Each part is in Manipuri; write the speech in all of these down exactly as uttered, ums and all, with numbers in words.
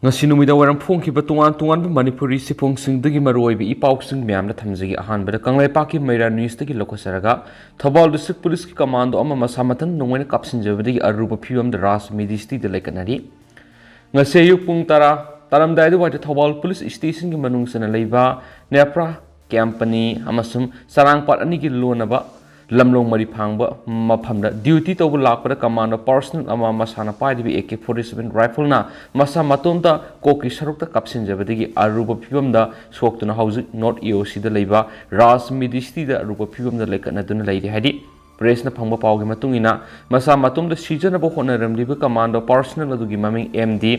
ꯉꯁꯤ ꯅꯨꯃꯤꯗꯥꯡ ꯋꯥꯏꯔꯝ ꯐꯣꯡꯈꯤꯕ ꯇꯣꯉꯥꯟ ꯇꯣꯉꯥꯟꯕ ꯃꯅꯤꯄꯨꯔꯤ ꯁꯤꯐꯣꯡꯁꯤꯡꯗꯒꯤ ꯃꯔꯨꯑꯣꯏꯕ ꯏ ꯄꯥꯎꯁꯤꯡ ꯃꯌꯥꯝꯗ ꯊꯝꯖꯒꯦ꯫ ꯑꯍꯥꯟꯕꯗ ꯀꯪꯂꯩꯄꯥꯛꯀꯤ ꯃꯩꯔꯥ ꯅ꯭ꯌꯨꯁꯇꯒꯤ ꯂꯧꯈꯠꯆꯔꯒ, ꯊꯧꯕꯥꯜ ꯗꯤꯁꯇ꯭ꯔꯤꯛ ꯄꯨꯂꯤꯁꯀꯤ ꯀꯃꯥꯟꯗꯣ ꯑꯃ ꯃꯁꯥ ꯃꯊꯟ ꯅꯣꯡꯃꯩꯅ ꯀꯥꯞꯁꯤꯟꯖꯕꯗꯒꯤ ꯑꯔꯨꯕ ꯐꯤꯕꯝꯗ ꯔꯥꯖ ꯃꯤꯗꯤꯁꯤꯇꯤꯗ ꯂꯩꯈꯠꯅꯔꯤ꯫ ꯉꯁꯤ ꯑꯌꯨꯛ ꯄꯨꯡ ꯇꯔꯥ ꯇꯥꯔꯝꯗꯥꯏ ꯑꯗꯨꯋꯥꯏꯗ ꯊꯧꯕꯥꯜ ꯄꯨꯂꯤꯁ ꯁ꯭ꯇꯦꯁꯟꯒꯤ ꯃꯅꯨꯡ ꯆꯟꯅ ꯂꯩꯕ ꯅꯦꯄ꯭ꯔꯥ ꯀꯦꯝꯄꯅꯤ ꯑꯃꯁꯨꯡ ꯆꯔꯥꯡꯄꯥꯠ ꯑꯅꯤꯒꯤ ꯂꯣꯟꯅꯕ ꯂꯝꯂꯣꯡ ꯃꯔꯤ ꯐꯥꯡꯕ ꯃꯐꯝꯗ ꯗ꯭ꯌꯨꯇꯤ ꯇꯧꯕ ꯂꯥꯛꯄꯗ ꯀꯃꯥꯟꯗꯣ ꯄꯥꯔꯁꯅꯦꯜ ꯑꯃ ꯃꯁꯥꯅ ꯄꯥꯏꯔꯤꯕ ꯑꯦ ꯀꯦ ꯐꯣꯔꯇꯤ ꯁꯚꯦꯟ ꯔꯥꯏꯐꯜꯅ ꯃꯁꯥ ꯃꯇꯣꯝꯇ ꯀꯣꯛꯀꯤ ꯁꯔꯨꯛꯇ ꯀꯥꯞꯁꯤꯟꯖꯕꯗꯒꯤ ꯑꯔꯨꯕ ꯐꯤꯕꯝꯗ ꯁꯣꯛꯇꯨꯅ ꯍꯧꯖꯤꯛ ꯅꯣꯔꯠ ꯏ ꯑꯣ ꯁꯤꯗ ꯂꯩꯕ ꯔꯥꯖ ꯃꯤꯗꯤꯁꯤꯇꯤꯗ ꯑꯔꯨꯕ ꯐꯤꯕꯝꯗ ꯂꯩꯈꯠꯅꯗꯨꯅ ꯂꯩꯔꯤ ꯍꯥꯏꯔꯤ꯫ ꯄ꯭ꯔꯦꯁꯅ ꯐꯪꯕ ꯄꯥꯎꯒꯤ ꯃꯇꯨꯡ ꯏꯟꯅ, ꯃꯁꯥ ꯃꯇꯣꯝꯇ ꯁꯤꯖꯅꯕ ꯍꯣꯠꯅꯔꯝꯂꯤꯕ ꯀꯃꯥꯟꯗꯣ ꯄꯥꯔꯁꯅꯦꯜ ꯑꯗꯨꯒꯤ ꯃꯃꯤꯡ ꯑꯦꯝ ꯗꯤ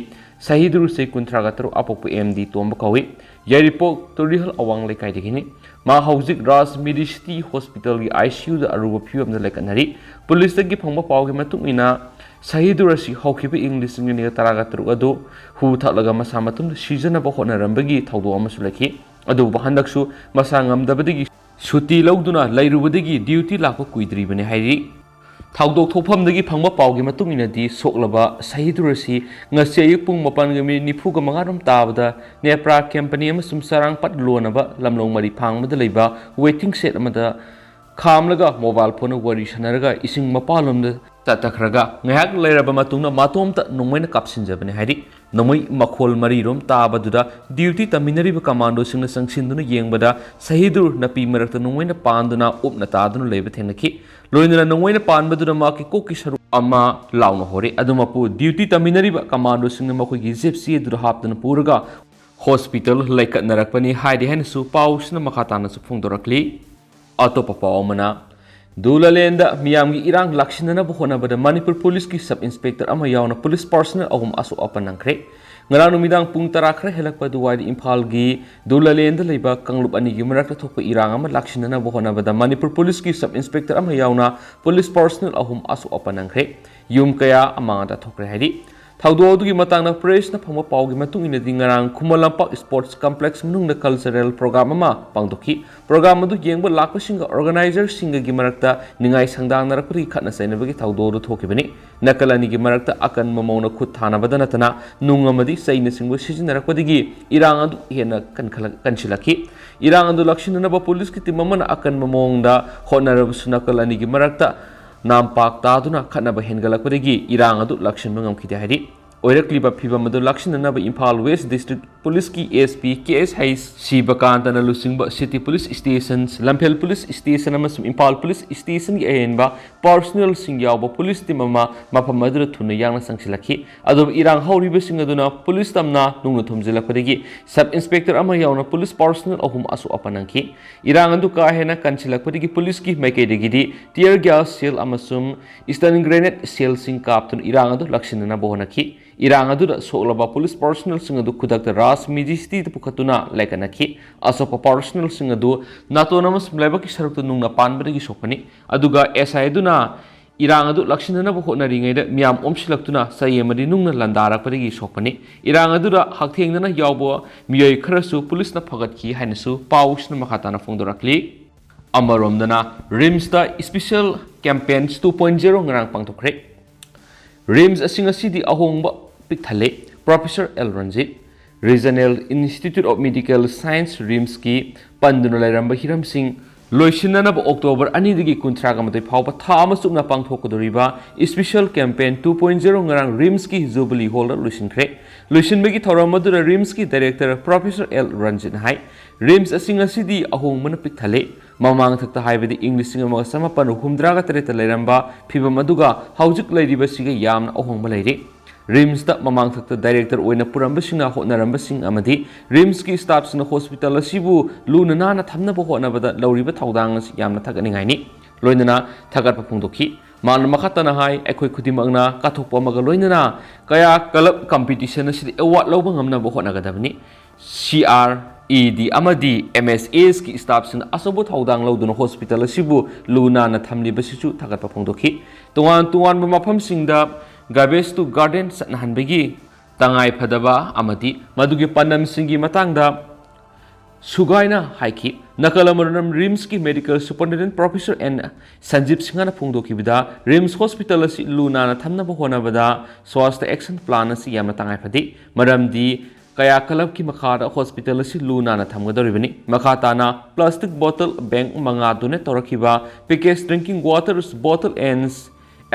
ꯁꯍꯤꯗꯨꯔ ꯆꯍꯤ ꯀꯨꯟꯊ꯭ꯔꯥꯒ ꯇꯔꯨꯛ, ꯑꯄꯣꯛꯄ ꯑꯦꯝ ꯗꯤ ꯇꯣꯝꯕ ꯀꯧꯏ꯫ ꯌꯥꯏꯔꯤꯄꯣꯛ ꯇꯣꯔꯤꯍꯜ ꯑꯋꯥꯡ ꯂꯩꯀꯥꯏꯗꯒꯤꯅꯤ꯫ ꯃꯥ ꯍꯧꯖꯤꯛ ꯔꯥꯖ ꯃꯤꯗꯤꯁꯤꯇꯤ ꯍꯣꯁꯄꯤꯇꯥꯜꯒꯤ ꯑꯥꯏ ꯁꯤ ꯌꯨꯗ ꯑꯔꯨꯕ ꯐꯤꯕꯝꯗ ꯂꯩꯈꯠꯅꯔꯤ꯫ ꯄꯨꯂꯤꯁꯇꯒꯤ ꯐꯪꯕ ꯄꯥꯎꯒꯤ ꯃꯇꯨꯡ ꯏꯟꯅ, ꯁꯍꯤꯗꯨꯔ ꯑꯁꯤ ꯍꯧꯈꯤꯕ ꯏꯪ ꯂꯤꯁꯤꯡ ꯑꯅꯤꯒ ꯇꯔꯥꯒ ꯇꯔꯨꯛ ꯑꯗꯨ ꯍꯨ ꯊꯛꯂꯒ ꯃꯁꯥ ꯃꯇꯣꯝꯇ ꯁꯤꯖꯅꯕ ꯍꯣꯠꯅꯔꯝꯕꯒꯤ ꯊꯧꯗꯣꯛ ꯑꯃꯁꯨ ꯂꯩꯈꯤ꯫ ꯑꯗꯨꯕꯨ ꯍꯟꯗꯛꯁꯨ ꯃꯁꯥ ꯉꯝꯗꯕꯗꯒꯤ ꯁꯨꯇꯤ ꯂꯧꯗꯨꯅ ꯂꯩꯔꯨꯕꯗꯒꯤ ꯗ꯭ꯌꯨꯇꯤ ꯂꯥꯛꯄ ꯀꯨꯏꯗ꯭ꯔꯤꯕꯅꯤ ꯍꯥꯏꯔꯤ꯫ ꯊꯧꯗꯣꯛ ꯊꯣꯛꯐꯝꯗꯒꯤ ꯐꯪꯕ ꯄꯥꯎꯒꯤ ꯃꯇꯨꯡ ꯏꯟꯅꯗꯤ, ꯁꯣꯛꯂꯕ ꯁꯍꯤꯗꯨꯔ ꯑꯁꯤ ꯉꯁꯤ ꯑꯌꯨꯛ ꯄꯨꯡ ꯃꯥꯄꯟꯒ ꯃꯤꯅꯤꯠ ꯅꯤꯐꯨꯒ ꯃꯉꯥ ꯔꯣꯝ ꯇꯥꯕꯗ ꯅꯦꯄ꯭ꯔꯥ ꯀꯦꯝꯄꯅꯤ ꯑꯃꯁꯨꯡ ꯆꯔꯥꯡꯄꯥꯠ ꯂꯣꯟꯅꯕ ꯂꯝꯂꯣꯡ ꯃꯔꯤ ꯐꯥꯡꯕꯗ ꯂꯩꯕ ꯋꯦꯇꯤꯡ ꯁꯦꯠ ꯑꯃꯗ ꯈꯥꯝꯂꯒ ꯃꯣꯕꯥꯏꯜ ꯐꯣꯟꯗ ꯋꯥꯔꯤ ꯁꯥꯟꯅꯔꯒ ꯏꯁꯤꯡ ꯃꯄꯥꯜꯂꯣꯝꯗ ꯆꯠꯊꯈ꯭ꯔꯒ ꯉꯥꯏꯍꯥꯛ ꯂꯩꯔꯕ ꯃꯇꯨꯡꯗ ꯃꯇꯣꯝꯇ ꯅꯣꯡꯃꯩꯅ ꯀꯥꯞꯁꯤꯟꯖꯕꯅꯤ ꯍꯥꯏꯔꯤ꯫ ꯅꯣꯡꯃꯩ ꯃꯈꯣꯜ ꯃꯔꯤꯔꯣꯝ ꯇꯥꯕꯗꯨꯗ ꯗ꯭ꯌꯨꯇꯤ ꯇꯝꯃꯤꯟꯅꯔꯤꯕ ꯀꯃꯥꯟꯗꯣꯁꯤꯡꯅ ꯆꯪꯁꯤꯟꯗꯨꯅ ꯌꯦꯡꯕꯗ ꯁꯍꯤꯗꯨꯔ ꯅꯥꯄꯤ ꯃꯔꯛꯇ ꯅꯣꯡꯃꯩꯅ ꯄꯥꯟꯗꯨꯅ ꯎꯞꯅ ꯇꯥꯗꯨꯅ ꯂꯩꯕ ꯊꯦꯡꯅꯈꯤ꯫ ꯂꯣꯏꯅꯅ ꯅꯣꯡꯃꯩꯅ ꯄꯥꯟꯕꯗꯨꯅ ꯃꯍꯥꯛꯀꯤ ꯀꯣꯛꯀꯤ ꯁꯔꯨꯛ ꯑꯃ ꯂꯥꯎꯅ ꯍꯣꯔꯤ꯫ ꯑꯗꯨꯃꯛꯄꯨ ꯗ꯭ꯌꯨꯇꯤ ꯇꯝꯃꯤꯟꯅꯔꯤꯕ ꯀꯃꯥꯟꯗꯣꯁꯤꯡꯅ ꯃꯈꯣꯏꯒꯤ ꯖꯤꯞꯁꯤ ꯑꯗꯨꯗ ꯍꯥꯞꯇꯨꯅ ꯄꯨꯔꯒ ꯍꯣꯁꯄꯤꯇꯥꯜ ꯂꯩꯈꯠꯅꯔꯛꯄꯅꯤ ꯍꯥꯏꯔꯤ ꯍꯥꯏꯅꯁꯨ ꯄꯥꯎꯁꯤꯅ ꯃꯈꯥ ꯇꯥꯅꯁꯨ ꯐꯣꯡꯗꯣꯔꯛꯂꯤ꯫ ꯑꯇꯣꯞꯄ ꯄꯥꯎ ꯑꯃꯅ, ꯗꯨꯂꯥꯂꯦꯟꯗ ꯃꯤꯌꯥꯝꯒꯤ ꯏꯔꯥꯡ ꯂꯥꯛꯁꯤꯟꯅꯅꯕ ꯍꯣꯠꯅꯕꯗ ꯃꯅꯤꯄꯨꯔ ꯄꯨꯂꯤꯁꯀꯤ ꯁꯕ ꯏꯟꯁꯄꯦꯛꯇꯔ ꯑꯃ ꯌꯥꯎꯅ ꯄꯨꯂꯤꯁ ꯄꯥꯔꯁꯅꯦꯜ ꯑꯍꯨꯝ ꯑꯁꯣꯛ ꯑꯄꯟ ꯅꯪꯈ꯭ꯔꯦ꯫ ꯉꯔꯥꯡ ꯅꯨꯃꯤꯗꯥꯡ ꯄꯨꯡ ꯇꯔꯥ ꯈꯔ ꯍꯦꯜꯂꯛꯄ ꯑꯗꯨꯋꯥꯏꯗ ꯏꯝꯐꯥꯜꯒꯤ ꯗꯨꯂꯥꯂꯦꯟꯗ ꯂꯩꯕ ꯀꯥꯡꯂꯨꯞ ꯑꯅꯤꯒꯤ ꯃꯔꯛꯇ ꯊꯣꯛꯄ ꯏꯔꯥꯡ ꯑꯃ ꯂꯥꯛꯁꯤꯟꯅꯅꯕ ꯍꯣꯠꯅꯕꯗ ꯃꯅꯤꯄꯨꯔ ꯄꯨꯂꯤꯁꯀꯤ ꯁꯕ ꯏꯟꯁꯄꯦꯛꯇꯔ ꯑꯃ ꯌꯥꯎꯅ ꯄꯨꯂꯤꯁ ꯄꯥꯔꯁꯅꯦꯜ ꯑꯍꯨꯝ ꯑꯁꯣꯛ ꯑꯄꯟ ꯅꯪꯈ꯭ꯔꯦ꯫ ꯌꯨꯝ ꯀꯌꯥ ꯑꯃꯥꯡ ꯑꯇꯥ ꯊꯣꯛꯈ꯭ꯔꯦ ꯍꯥꯏꯔꯤ꯫ ꯊꯧꯗꯣꯛ ꯑꯗꯨꯒꯤ ꯃꯇꯥꯡꯗ ꯄ꯭ꯔꯦꯁꯅ ꯐꯪꯕ ꯄꯥꯎꯒꯤ ꯃꯇꯨꯡ ꯏꯟꯅꯗꯤ, ꯉꯔꯥꯡ ꯈꯨꯃꯟ ꯂꯝꯄꯥꯛ ꯁ꯭ꯄꯣꯔꯠꯁ ꯀꯝꯄ꯭ꯂꯦꯛꯁ ꯃꯅꯨꯡꯗ ꯀꯜꯆꯔꯦꯜ ꯄ꯭ꯔꯣꯒ꯭ꯔꯥꯝ ꯑꯃ ꯄꯥꯡꯊꯣꯛꯈꯤ꯫ ꯄ꯭ꯔꯣꯒ꯭ꯔꯥꯝ ꯑꯗꯨ ꯌꯦꯡꯕ ꯂꯥꯛꯄꯁꯤꯡꯒ ꯑꯣꯔꯒꯅꯥꯏꯖꯔꯁꯤꯡꯒꯒꯤ ꯃꯔꯛꯇ ꯅꯤꯡꯉꯥꯏ ꯁꯪꯗꯥꯡꯅꯔꯛꯄꯗꯒꯤ ꯈꯠꯅ ꯆꯩꯅꯕꯒꯤ ꯊꯧꯗꯣꯛ ꯑꯗꯨ ꯊꯣꯛꯈꯤꯕꯅꯤ꯫ ꯅꯥꯀꯜ ꯑꯅꯤꯒꯤ ꯃꯔꯛꯇ ꯑꯀꯟꯕ ꯃꯑꯣꯡꯗ ꯈꯨꯠ ꯊꯥꯅꯕꯗ ꯅꯠꯇꯅ ꯅꯨꯡ ꯑꯃꯗꯤ ꯆꯩꯅꯆꯤꯡꯕ ꯁꯤꯖꯤꯟꯅꯔꯛꯄꯗꯒꯤ ꯏꯔꯥꯡ ꯑꯗꯨ ꯍꯦꯟꯅ ꯀꯟꯈꯠꯂꯛ-, ꯀꯟꯁꯤꯜꯂꯛꯈꯤ꯫ ꯏꯔꯥꯡ ꯑꯗꯨ ꯂꯥꯛꯁꯤꯟꯅꯅꯕ ꯄꯨꯂꯤꯁꯀꯤ ꯇꯤꯝ ꯑꯃꯅ ꯑꯀꯟꯕ ꯃꯑꯣꯡꯗ ꯍꯣꯠꯅꯔꯕꯁꯨ, ꯅꯥꯀꯜ ꯑꯅꯤꯒꯤ ꯃꯔꯛꯇ ꯅꯥꯝꯄꯥꯛ ꯇꯥꯗꯨꯅ ꯈꯠꯅꯕ ꯍꯦꯟꯒꯠꯂꯛꯄꯗꯒꯤ ꯏꯔꯥꯡ ꯑꯗꯨ ꯂꯥꯛꯁꯤꯟꯕ ꯉꯝꯈꯤꯗꯦ ꯍꯥꯏꯔꯤ꯫ ꯑꯣꯏꯔꯛꯂꯤꯕ ꯐꯤꯚꯝ ꯑꯗꯨ ꯂꯥꯛꯁꯤꯟꯅꯅꯕ ꯏꯝꯐꯥꯜ ꯋꯦꯁ ꯗꯤꯁꯇ꯭ꯔꯤꯛ ꯄꯨꯂꯤꯁꯀꯤ ꯑꯦꯁ ꯄꯤ ꯀꯦ ꯑꯦꯁ ꯍꯩꯁ ꯁꯤꯕꯀꯥꯟꯇꯅ ꯂꯨꯆꯤꯡꯕ city police station, Lamphel police station ꯑꯃꯁꯨꯡ ꯏꯝꯐꯥꯜ ꯄꯨꯂꯤꯁ ꯁ꯭ꯇꯦꯁꯟꯒꯤ ꯑꯍꯦꯟꯕ ꯄꯥꯔꯁꯣꯅꯦꯜꯁꯤꯡ ꯌꯥꯎꯕ ꯄꯨꯂꯤꯁ ꯇꯤꯝ ꯑꯃ ꯃꯐꯝ ꯑꯗꯨꯗ ꯊꯨꯅ ꯌꯥꯡꯅ ꯆꯪꯁꯤꯜꯂꯛꯈꯤ꯫ ꯑꯗꯨꯕꯨ ꯏꯔꯥꯡ ꯍꯧꯔꯤꯕꯁꯤꯡ ꯑꯗꯨꯅ ꯄꯨꯂꯤꯁ ꯇꯝꯅ ꯅꯨꯡꯅ ꯊꯨꯝꯖꯤꯜꯂꯛꯄꯗꯒꯤ ꯁꯕ ꯏꯟꯁꯄꯦꯛꯇꯔ ꯑꯃ ꯌꯥꯎꯅ ꯄꯨꯂꯤꯁ ꯄꯥꯔꯁꯣꯅꯦꯜ ꯑꯍꯨꯝ ꯑꯁꯣꯛ ꯑꯄꯟ ꯅꯪꯈꯤ꯫ ꯏꯔꯥꯡ ꯑꯗꯨ ꯀꯥ ꯍꯦꯟꯅ ꯀꯟꯁꯤꯜꯂꯛꯄꯗꯒꯤ ꯄꯨꯂꯤꯁꯀꯤ ꯃꯥꯏꯀꯩꯗꯒꯤꯗꯤ tear gas shell ꯑꯃꯁꯨꯡ stun grenade shellꯁꯤꯡ ꯀꯥꯞꯇꯨꯅ ꯏꯔꯥꯡ ꯑꯗꯨ ꯂꯥꯛꯁꯤꯟꯅꯅꯕ ꯍꯣꯠꯅꯈꯤ꯫ ꯏꯔꯥꯡ ꯑꯗꯨꯗ ꯁꯣꯛꯂꯕ ꯄꯨꯂꯤꯁ ꯄꯥꯔꯁꯣꯅꯦꯜꯁꯤꯡ ꯑꯗꯨ ꯈꯨꯗꯛꯇ ꯔꯥꯖ ꯃꯦꯖꯤꯁꯇ꯭ꯔꯤꯗ ꯄꯨꯈꯠꯇꯨꯅ ꯂꯥꯏꯀꯠꯅꯈꯤ꯫ ꯑꯁꯣꯛꯄ ꯄꯥꯔꯁꯣꯅꯦꯜꯁꯤꯡ ꯑꯗꯨ ꯅꯥꯇꯣꯟ ꯑꯃꯁꯨꯡ ꯂꯥꯏꯕꯛꯀꯤ ꯁꯔꯨꯛꯇ ꯅꯨꯡꯅ ꯄꯥꯟꯕꯗꯒꯤ ꯁꯣꯛꯄꯅꯤ꯫ ꯑꯗꯨꯒ ꯑꯦꯁ ꯑꯥꯏ ꯑꯗꯨꯅ ꯏꯔꯥꯡ ꯑꯗꯨ ꯂꯥꯛꯁꯤꯟꯅꯅꯕ ꯍꯣꯠꯅꯔꯤꯉꯩꯗ ꯃꯤꯌꯥꯝ ꯑꯣꯝꯁꯤꯜꯂꯛꯇꯨꯅ ꯆꯩ ꯑꯃꯗꯤ ꯅꯨꯡꯅ ꯂꯥꯟꯗꯥꯔꯛꯄꯗꯒꯤ ꯁꯣꯛꯄꯅꯤ꯫ ꯏꯔꯥꯡ ꯑꯗꯨꯗ ꯍꯛꯊꯦꯡꯅꯅ ꯌꯥꯎꯕ ꯃꯤꯑꯣꯏ ꯈꯔꯁꯨ ꯄꯨꯂꯤꯁꯅ ꯐꯒꯠꯈꯤ ꯍꯥꯏꯅꯁꯨ ꯄꯥꯎꯁꯤꯅ ꯃꯈꯥ ꯇꯥꯅ ꯐꯣꯡꯗꯣꯔꯛꯂꯤ꯫ ꯑꯃꯔꯣꯝꯗꯅ ꯔꯤꯝꯁꯇ special campaign two point zero ꯉꯔꯥꯡ ꯄꯥꯡꯊꯣꯛꯈ꯭ꯔꯦ꯫ ꯔꯤꯝꯁ ꯑꯁꯤ ꯉꯁꯤꯗꯤ ꯑꯍꯣꯡꯕ ꯄꯤꯛ ꯊꯜꯂꯦ꯫ Professor L Ranjit, Regional Institute of Medical Science, ꯔꯤꯝꯁꯀꯤ ꯄꯟꯗꯨꯅ ꯂꯩꯔꯝꯕ ꯍꯤꯔꯝꯁꯤꯡ ꯂꯣꯏꯁꯤꯟꯅꯅꯕ ꯑꯣꯛꯇꯣꯕꯔ ꯑꯅꯤꯗꯒꯤ ꯀꯨꯟꯊ꯭ꯔꯥꯒ ꯃꯥꯊꯣꯏ ꯐꯥꯎꯕ ꯊꯥ ꯑꯃ ꯆꯨꯞꯅ ꯄꯥꯡꯊꯣꯛꯀꯗꯧꯔꯤꯕ special campaign two point zero ꯉꯔꯥꯡ ꯔꯤꯝꯁꯀꯤ ꯖꯨꯕꯤꯂꯤ ꯍꯣꯜꯗ ꯂꯣꯏꯁꯤꯟꯈ꯭ꯔꯦ꯫ ꯂꯣꯏꯁꯤꯟꯕꯒꯤ ꯊꯧꯔꯝ ꯑꯗꯨꯗ ꯔꯤꯝꯁꯀꯤ ꯗꯥꯏꯔꯦꯛꯇꯔ ꯄ꯭ꯔꯣꯐꯦꯁꯔ ꯑꯦꯜ ꯔꯟꯖꯤꯠꯅ ꯍꯥꯏ, ꯔꯤꯝꯁ ꯑꯁꯤ ꯉꯁꯤꯗꯤ ꯑꯍꯣꯡꯕꯅ ꯄꯤꯛ ꯊꯜꯂꯦ꯫ ꯃꯃꯥꯡꯊꯛꯇ, ꯍꯥꯏꯕꯗꯤ ꯏꯪ ꯂꯤꯁꯤꯡ ꯑꯃꯒ ꯆꯃꯥꯄꯟ ꯍꯨꯝꯐꯨꯇꯔꯥꯒ ꯇꯔꯦꯠꯇ ꯂꯩꯔꯝꯕ ꯐꯤꯕꯝ ꯑꯗꯨꯒ ꯍꯧꯖꯤꯛ ꯂꯩꯔꯤꯕꯁꯤꯒ ꯌꯥꯝꯅ ꯑꯍꯣꯡꯕ ꯂꯩꯔꯤ꯫ ꯔꯤꯝꯁꯇ ꯃꯃꯥꯡꯊꯛꯇ ꯗꯥꯏꯔꯦꯛꯇꯔ ꯑꯣꯏꯅ ꯄꯨꯔꯝꯕꯁꯤꯡꯅ ꯍꯣꯠꯅꯔꯝꯕꯁꯤꯡ ꯑꯃꯗꯤ ꯔꯤꯝꯁꯀꯤ ꯁ꯭ꯇꯥꯐꯁꯤꯡꯅ ꯍꯣꯁꯄꯤꯇꯥꯜ ꯑꯁꯤꯕꯨ ꯂꯨꯅ ꯅꯥꯟꯅ ꯊꯝꯅꯕ ꯍꯣꯠꯅꯕꯗ ꯂꯧꯔꯤꯕ ꯊꯧꯗꯥꯡ ꯑꯁꯤ ꯌꯥꯝꯅ ꯊꯥꯒꯠꯅꯤꯡꯉꯥꯏꯅꯤ꯫ ꯂꯣꯏꯅꯅ ꯊꯥꯒꯠꯄ ꯐꯣꯡꯗꯣꯛꯈꯤ꯫ ꯃꯥꯅ ꯃꯈꯥ ꯇꯥꯅ ꯍꯥꯏ, ꯑꯩꯈꯣꯏ ꯈꯨꯗꯤꯡꯃꯛꯅ ꯀꯠꯊꯣꯛꯄ ꯑꯃꯒ ꯂꯣꯏꯅꯅ ꯀꯌꯥ ꯀꯂꯕ ꯀꯝꯄꯤꯇꯤꯁꯟ ꯑꯁꯤꯗ ꯑꯦꯋꯥꯔꯗ ꯂꯧꯕ ꯉꯝꯅꯕ ꯍꯣꯠꯅꯒꯗꯕꯅꯤ꯫ ꯁꯤ ꯑꯥꯔ ꯏ ꯗꯤ ꯑꯃꯗꯤ ꯑꯦꯝ ꯑꯦꯁ ꯑꯦꯁꯀꯤ ꯁ꯭ꯇꯥꯐꯁꯤꯡꯅ ꯑꯆꯧꯕ ꯊꯧꯗꯥꯡ ꯂꯧꯗꯨꯅ ꯍꯣꯁꯄꯤꯇꯥꯜ ꯑꯁꯤꯕꯨ ꯂꯨ ꯅꯥꯟꯅ ꯊꯝꯂꯤꯕꯁꯤꯁꯨ ꯊꯥꯒꯠꯄ ꯐꯣꯡꯗꯣꯛꯈꯤ꯫ ꯇꯣꯉꯥꯟ ꯇꯣꯉꯥꯟꯕ ꯃꯐꯝꯁꯤꯡꯗ Garbage to Garden ꯆꯠꯅꯍꯟꯕꯒꯤ ꯇꯉꯥꯏ ꯐꯗꯕ ꯑꯃꯗꯤ ꯃꯗꯨꯒꯤ ꯄꯥꯟꯗꯝꯁꯤꯡꯒꯤ ꯃꯇꯥꯡꯗ ꯁꯨꯒꯥꯏꯅ ꯍꯥꯏꯈꯤ꯫ ꯅꯥꯀꯜ ꯑꯃꯔꯣꯝ, ꯔꯤꯝꯁꯀꯤ ꯃꯦꯗꯤꯀꯦꯜ ꯁꯨꯄꯔꯤꯟꯇꯦꯟꯗꯦꯟꯠ ꯄ꯭ꯔꯣꯐꯦꯁꯔ ꯑꯦꯟ ꯁꯟꯖꯤꯞ ꯁꯤꯡꯍꯅ ꯐꯣꯡꯗꯣꯛꯈꯤꯕꯗ, ꯔꯤꯝꯁ ꯍꯣꯁꯄꯤꯇꯥꯜ ꯑꯁꯤ ꯂꯨ ꯅꯥꯟꯅ ꯊꯝꯅꯕ ꯍꯣꯠꯅꯕꯗ ꯁ꯭ꯋꯥꯁꯊ ꯑꯦꯛꯁꯟ ꯄ꯭ꯂꯥꯟ ꯑꯁꯤ ꯌꯥꯝꯅ ꯇꯉꯥꯏ ꯐꯗꯦ, ꯃꯔꯝꯗꯤ ꯀꯌꯥꯀꯂꯞꯀꯤ ꯃꯈꯥꯗ ꯍꯣꯁꯄꯤꯇꯥꯜ ꯑꯁꯤ ꯂꯨ ꯅꯥꯟꯅ ꯊꯝꯒꯗꯧꯔꯤꯕꯅꯤ꯫ ꯃꯈꯥ ꯇꯥꯅ plastic bottle bank ꯃꯉꯥ donate ꯇꯧꯔꯛꯈꯤꯕ Packaged Drinking Water Bottle and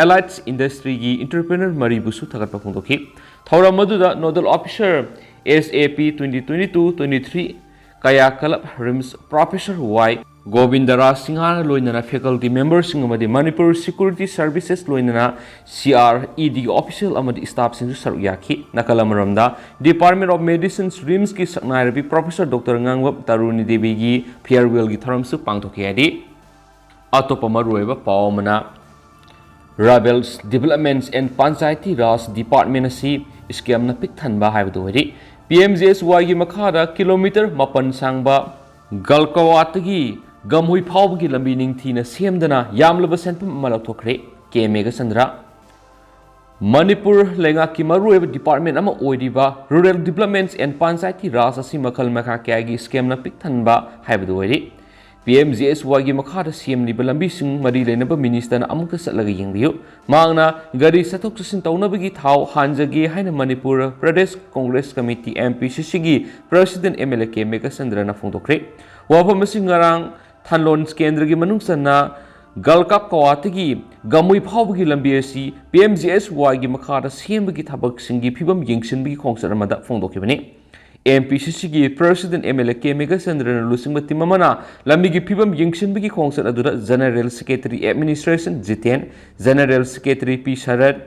Allied Industryꯒꯤ entrepreneur ꯃꯔꯤꯕꯨꯁꯨ ꯊꯥꯒꯠꯄ ꯐꯣꯡꯗꯣꯛꯈꯤ꯫ ꯊꯧꯔꯝ ꯑꯗꯨꯗ nodal officer S A P twenty twenty-two twenty-three ꯀꯌꯥꯀꯂꯞ RIMS professor Y Gobind Raj ꯁꯤꯡꯍꯅ ꯂꯣꯏꯅꯅ faculty memberꯁꯤꯡ ꯑꯃꯗꯤ ꯃꯅꯤꯄꯨꯔ ꯁꯦꯀ꯭ꯌꯨꯔꯤꯇꯤ ꯁꯔꯚꯤꯁꯦꯁ ꯂꯣꯏꯅꯅ C R E D official ꯑꯃꯗꯤ staffꯁꯤꯡꯁꯨ ꯁꯔꯨꯛ ꯌꯥꯈꯤ꯫ ꯅꯥꯀꯜ ꯑꯃꯔꯣꯝꯗ, Department of Medicines ꯔꯤꯝꯁꯀꯤ ꯁꯛꯅꯥꯏꯔꯕꯤ ꯄ꯭ꯔꯣꯐꯦꯁꯔ ꯗꯣꯛꯇꯔ ꯉꯥꯡꯕꯝ ꯇꯔꯨꯅꯤ ꯗꯦꯕꯤꯒꯤ farewellꯒꯤ ꯊꯧꯔꯝꯁꯨ ꯄꯥꯡꯊꯣꯛꯈꯤ ꯍꯥꯏꯔꯤ꯫ ꯑꯇꯣꯞꯄ ꯃꯔꯨꯑꯣꯏꯕ ꯄꯥꯎ ꯑꯃꯅ, Rurals Developments and Panchayati Raj Department ꯑꯁꯤ scamꯅ ꯄꯤꯛ ꯊꯟꯕ ꯍꯥꯏꯕꯗꯨ ꯑꯣꯏꯔꯤ꯫ P M G S Yꯒꯤ ꯃꯈꯥꯗ ꯀꯤꯂꯣꯃꯤꯇꯔ ꯃꯥꯄꯟ ꯁꯥꯡꯕ ꯒꯜꯀꯋꯥꯠꯇꯒꯤ ꯒꯝꯍꯨꯏ ꯐꯥꯎꯕꯒꯤ ꯂꯝꯕꯤ ꯅꯤꯡꯊꯤꯅ ꯁꯦꯝꯗꯅ ꯌꯥꯝꯂꯕ ꯁꯦꯟꯐꯝ ꯑꯃ ꯂꯧꯊꯣꯛꯈ꯭ꯔꯦ꯫ K ꯃꯦꯘꯆꯟꯗ꯭ꯔ꯫ ꯃꯅꯤꯄꯨꯔ ꯂꯩꯉꯥꯛꯀꯤ ꯃꯔꯨꯑꯣꯏꯕ department ꯑꯃ ꯑꯣꯏꯔꯤꯕ Rural Developments and Panchayati Raj ꯑꯁꯤ ꯃꯈꯜ ꯃꯈꯥ ꯀꯌꯥꯒꯤ scamꯅ ꯄꯤꯛ ꯊꯟꯕ ꯍꯥꯏꯕꯗꯨ ꯑꯣꯏꯔꯤ꯫ P M G S Yꯒꯤ ꯃꯈꯥꯗ ꯁꯦꯝꯂꯤꯕ ꯂꯝꯕꯤꯁꯤꯡ ꯃꯔꯤ ꯂꯩꯅꯕ ministerꯅ ꯑꯃꯨꯛꯇ ꯆꯠꯂꯒ ꯌꯦꯡꯕꯤꯌꯨ꯫ ꯃꯍꯥꯛꯅ ꯒꯥꯔꯤ ꯆꯠꯊꯣꯛ ꯆꯠꯁꯤꯟ ꯇꯧꯅꯕꯒꯤ ꯊꯥꯎ ꯍꯥꯟꯖꯒꯦ ꯍꯥꯏꯅ Manipur Pradesh Congress committee, M P C Cꯒꯤ president M L A K ꯃꯦꯘꯆꯟꯗ꯭ꯔꯅ ꯐꯣꯡꯗꯣꯛꯈ꯭ꯔꯦ꯫ ꯋꯥꯐꯝ ꯑꯁꯤ ꯉꯔꯥꯡ ꯊꯥꯟꯂꯣꯟ ꯀꯦꯟꯗ꯭ꯔꯒꯤ ꯃꯅꯨꯡ ꯆꯟꯅ ꯒꯜꯀꯥꯞ ꯀꯋꯥꯇꯒꯤ ꯒꯝꯃꯨꯏ ꯐꯥꯎꯕꯒꯤ ꯂꯝꯕꯤ ꯑꯁꯤ P M G S Yꯒꯤ ꯃꯈꯥꯗ ꯁꯦꯝꯕꯒꯤ ꯊꯕꯛꯁꯤꯡꯒꯤ ꯐꯤꯕꯝ ꯌꯦꯡꯁꯤꯟꯕꯒꯤ ꯈꯣꯡꯆꯠ ꯑꯃꯗ ꯐꯣꯡꯗꯣꯛꯈꯤꯕꯅꯤ꯫ M P C Cꯒꯤ president M L A K ꯃꯦꯘꯆꯟꯗ꯭ꯔꯅ ꯂꯨꯆꯤꯡꯕ team ꯑꯃꯅ ꯂꯝꯕꯤꯒꯤ ꯐꯤꯕꯝ ꯌꯦꯡꯁꯤꯟꯕꯒꯤ ꯈꯣꯡꯆꯠ ꯑꯗꯨꯗ General Secretary Administration Jiten, General Secretary P ꯁꯔꯠ,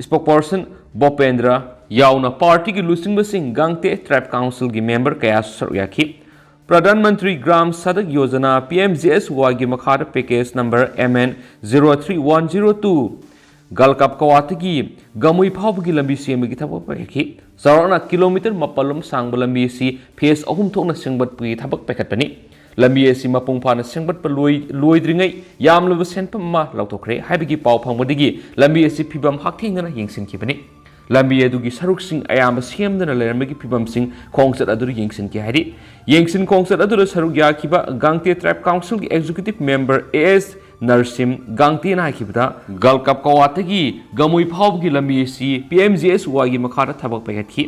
spokesperson ꯚꯣꯄꯦꯟꯗ꯭ꯔ ꯌꯥꯎꯅ partyꯒꯤ ꯂꯨꯆꯤꯡꯕꯁꯤꯡ, ꯒꯥꯡꯇꯦ tribe councilꯒꯤ member ꯀꯌꯥꯁꯨ ꯁꯔꯨꯛ ꯌꯥꯈꯤ꯫ Pradhan Mantri Gram Sadak Yojana, P M G S Yꯒꯤ ꯃꯈꯥꯗ package number M N zero three one zero two ꯒꯜꯀꯥꯞ ꯀꯋꯥꯇꯒꯤ ꯒꯝꯃꯨꯏ ꯐꯥꯎꯕꯒꯤ ꯂꯝꯕꯤ ꯁꯦꯝꯕꯒꯤ ꯊꯕꯛ ꯄꯥꯏꯈꯠꯈꯤ꯫ ꯆꯥꯎꯔꯥꯛꯅ ꯀꯤꯂꯣꯃꯤꯇꯔ ꯃꯥꯄꯜ ꯂꯣꯝ ꯁꯥꯡꯕ ꯂꯝꯕꯤ ꯑꯁꯤ phase ꯑꯍꯨꯝ ꯊꯣꯛꯅ ꯁꯦꯝꯒꯠꯄꯒꯤ ꯊꯕꯛ ꯄꯥꯏꯈꯠꯄꯅꯤ꯫ ꯂꯝꯕꯤ ꯑꯁꯤ ꯃꯄꯨꯡ ꯐꯥꯅ ꯁꯦꯝꯒꯠꯄ ꯂꯣꯏ-, ꯂꯣꯏꯗ꯭ꯔꯤꯉꯩ ꯌꯥꯝꯂꯕ ꯁꯦꯟꯐꯝ ꯑꯃ ꯂꯧꯊꯣꯛꯈ꯭ꯔꯦ ꯍꯥꯏꯕꯒꯤ ꯄꯥꯎ ꯐꯪꯕꯗꯒꯤ ꯂꯝꯕꯤ ꯑꯁꯤ ꯐꯤꯕꯝ ꯍꯛꯊꯦꯡꯅꯅ ꯌꯦꯡꯁꯤꯟꯈꯤꯕꯅꯤ꯫ ꯂꯝꯕꯤ ꯑꯗꯨꯒꯤ ꯁꯔꯨꯛꯁꯤꯡ ꯑꯌꯥꯝꯕ ꯁꯦꯝꯗꯨꯅ ꯂꯩꯔꯝꯕꯒꯤ ꯐꯤꯕꯝꯁꯤꯡ ꯈꯣꯡꯆꯠ ꯑꯗꯨꯗ ꯌꯦꯡꯁꯤꯟꯈꯤ ꯍꯥꯏꯔꯤ꯫ ꯌꯦꯡꯁꯤꯟ ꯈꯣꯡꯆꯠ ꯑꯗꯨꯗ ꯁꯔꯨꯛ ꯌꯥꯈꯤꯕ ꯒꯥꯡꯇꯦ ꯇ꯭ꯔꯥꯏꯕ ꯀꯥꯎꯟꯁꯤꯜꯒꯤ ꯑꯦꯛꯖꯤꯀ꯭ꯌꯨꯇꯤꯚ ꯃꯦꯝꯕꯔ ꯑꯦ ꯑꯦꯁ ꯅꯔꯁꯤꯝ ꯒꯥꯡꯇꯦꯅ ꯍꯥꯏꯈꯤꯕꯗ, ꯒꯜꯀꯞ ꯀꯋꯥꯠꯇꯒꯤ ꯒꯃꯨꯏ ꯐꯥꯎꯕꯒꯤ ꯂꯝꯕꯤ ꯑꯁꯤ ꯄꯤ ꯑꯦꯝ ꯖꯤ ꯑꯦꯁ ꯋꯥꯏꯒꯤ ꯃꯈꯥꯗ ꯊꯕꯛ ꯄꯥꯏꯈꯠꯈꯤ꯫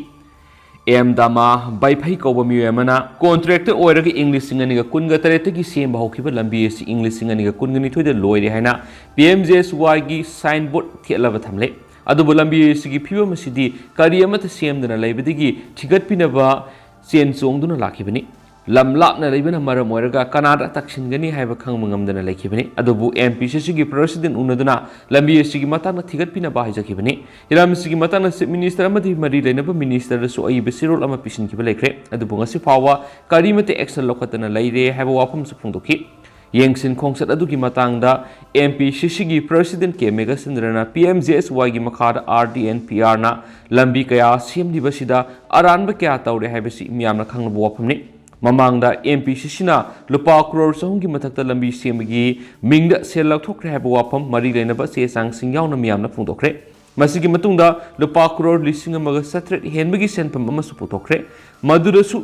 ꯑꯦꯝ ꯗꯥꯃꯥ ꯕꯩꯐꯩ ꯀꯧꯕ ꯃꯤꯑꯣꯏ ꯑꯃꯅ ꯀꯣꯟꯇ꯭ꯔꯦꯛꯇꯔ ꯑꯣꯏꯔꯒ ꯏꯪ ꯂꯤꯁꯤꯡ ꯑꯅꯤꯒ ꯀꯨꯟꯒ ꯇꯔꯦꯠꯇꯒꯤ ꯁꯦꯝꯕ ꯍꯧꯈꯤꯕ ꯂꯝꯕꯤ ꯑꯁꯤ ꯏꯪ ꯂꯤꯁꯤꯡ ꯑꯅꯤꯒ ꯀꯨꯟꯒ ꯅꯤꯊꯣꯏꯗ ꯂꯣꯏꯔꯦ ꯍꯥꯏꯅ ꯄꯤ ꯑꯦꯝ ꯖꯤ ꯑꯦꯁ ꯋꯥꯏꯒꯤ ꯁꯥꯏꯟ ꯕꯣꯔꯗ ꯊꯦꯠꯂꯕ ꯊꯝꯂꯦ꯫ ꯑꯗꯨꯕꯨ ꯂꯝꯕꯤ ꯑꯁꯤꯒꯤ ꯐꯤꯕꯝ ꯑꯁꯤꯗꯤ ꯀꯔꯤ ꯑꯃꯠꯇ ꯁꯦꯝꯗꯅ ꯂꯩꯕꯗꯒꯤ ꯊꯤꯒꯠꯄꯤꯅꯕ ꯆꯦꯟ ꯆꯣꯡꯗꯨꯅ ꯂꯥꯛꯈꯤꯕꯅꯤ꯫ ꯂꯝ ꯂꯥꯞꯅ ꯂꯩꯕꯅ ꯃꯔꯝ ꯑꯣꯏꯔꯒ ꯀꯅꯥꯗ ꯇꯛꯁꯤꯟꯒꯅꯤ ꯍꯥꯏꯕ ꯈꯪꯕ ꯉꯝꯗꯅ ꯂꯩꯈꯤꯕꯅꯤ꯫ ꯑꯗꯨꯕꯨ ꯑꯦꯝ ꯄꯤ ꯁꯤ ꯁꯤꯒꯤ ꯄ꯭ꯔꯁꯤꯗꯦꯟ ꯎꯅꯗꯨꯅ ꯂꯝꯕꯤ ꯑꯁꯤꯒꯤ ꯃꯇꯥꯡꯗ ꯊꯤꯒꯠꯄꯤꯅꯕ ꯍꯥꯏꯖꯈꯤꯕꯅꯤ꯫ ꯍꯤꯔꯝ ꯑꯁꯤꯒꯤ ꯃꯇꯥꯡꯗ ꯆꯤꯐ ꯃꯤꯅꯤꯁꯇꯔ ꯑꯃꯗꯤ ꯃꯔꯤ ꯂꯩꯅꯕ ꯃꯤꯅꯤꯁꯇꯔꯗꯁꯨ ꯑꯏꯕ ꯆꯦꯔꯣꯜ ꯑꯃ ꯄꯤꯁꯤꯟꯈꯤꯕ ꯂꯩꯈ꯭ꯔꯦ꯫ ꯑꯗꯨꯕꯨ ꯉꯁꯤ ꯐꯥꯎꯕ ꯀꯔꯤꯃꯠꯇ ꯑꯦꯛꯁꯟ ꯂꯧꯈꯠꯇꯅ ꯂꯩꯔꯦ ꯍꯥꯏꯕ ꯋꯥꯐꯝꯁꯨ ꯐꯣꯡꯗꯣꯛꯈꯤ꯫ ꯌꯦꯡꯁꯤꯟ ꯈꯣꯡꯆꯠ ꯑꯗꯨꯒꯤ ꯃꯇꯥꯡꯗ ꯑꯦꯝ ꯄꯤ ꯁꯤ ꯁꯤꯒꯤ ꯄ꯭ꯔꯁꯤꯗꯦꯟ ꯀꯦ ꯃꯦꯘꯆꯟꯗ꯭ꯔꯅ ꯄꯤ ꯑꯦꯝ ꯖꯤ ꯑꯦꯁ ꯋꯥꯏꯒꯤ ꯃꯈꯥꯗ ꯑꯥꯔ ꯗꯤ ꯑꯦꯟ ꯄꯤ ꯑꯥꯔꯅ ꯂꯝꯕꯤ ꯀꯌꯥ ꯁꯦꯝꯂꯤꯕꯁꯤꯗ ꯑꯔꯥꯟꯕ ꯀꯌꯥ ꯇꯧꯔꯦ ꯍꯥꯏꯕꯁꯤ ꯃꯤꯌꯥꯝꯅ ꯈꯪꯂꯕ ꯋꯥꯐꯝꯅꯤ꯫ ꯃꯃꯥꯡꯗ ꯑꯦꯝ ꯄꯤ ꯁꯤ ꯁꯤꯅ ꯂꯨꯄꯥ ꯀ꯭ꯔꯣꯔ ꯆꯍꯨꯝꯒꯤ ꯃꯊꯛꯇ ꯂꯝꯕꯤ ꯁꯦꯝꯕꯒꯤ ꯃꯤꯡꯗ ꯁꯦꯜ ꯂꯧꯊꯣꯛꯈ꯭ꯔꯦ ꯍꯥꯏꯕ ꯋꯥꯐꯝ ꯃꯔꯤ ꯂꯩꯅꯕ ꯆꯦ ꯆꯥꯡꯁꯤꯡ ꯌꯥꯎꯅ ꯃꯤꯌꯥꯝꯅ ꯐꯣꯡꯗꯣꯛꯈ꯭ꯔꯦ꯫ ꯃꯁꯤꯒꯤ ꯃꯇꯨꯡꯗ ꯂꯨꯄꯥ ꯀ꯭ꯔꯣꯔ ꯂꯤꯁꯤꯡ ꯑꯃꯒ ꯆꯥꯇ꯭ꯔꯦꯠ ꯍꯦꯟꯕꯒꯤ ꯁꯦꯟꯐꯝ ꯑꯃꯁꯨ ꯄꯨꯊꯣꯛꯈ꯭ꯔꯦ꯫ ꯃꯗꯨꯗꯁꯨ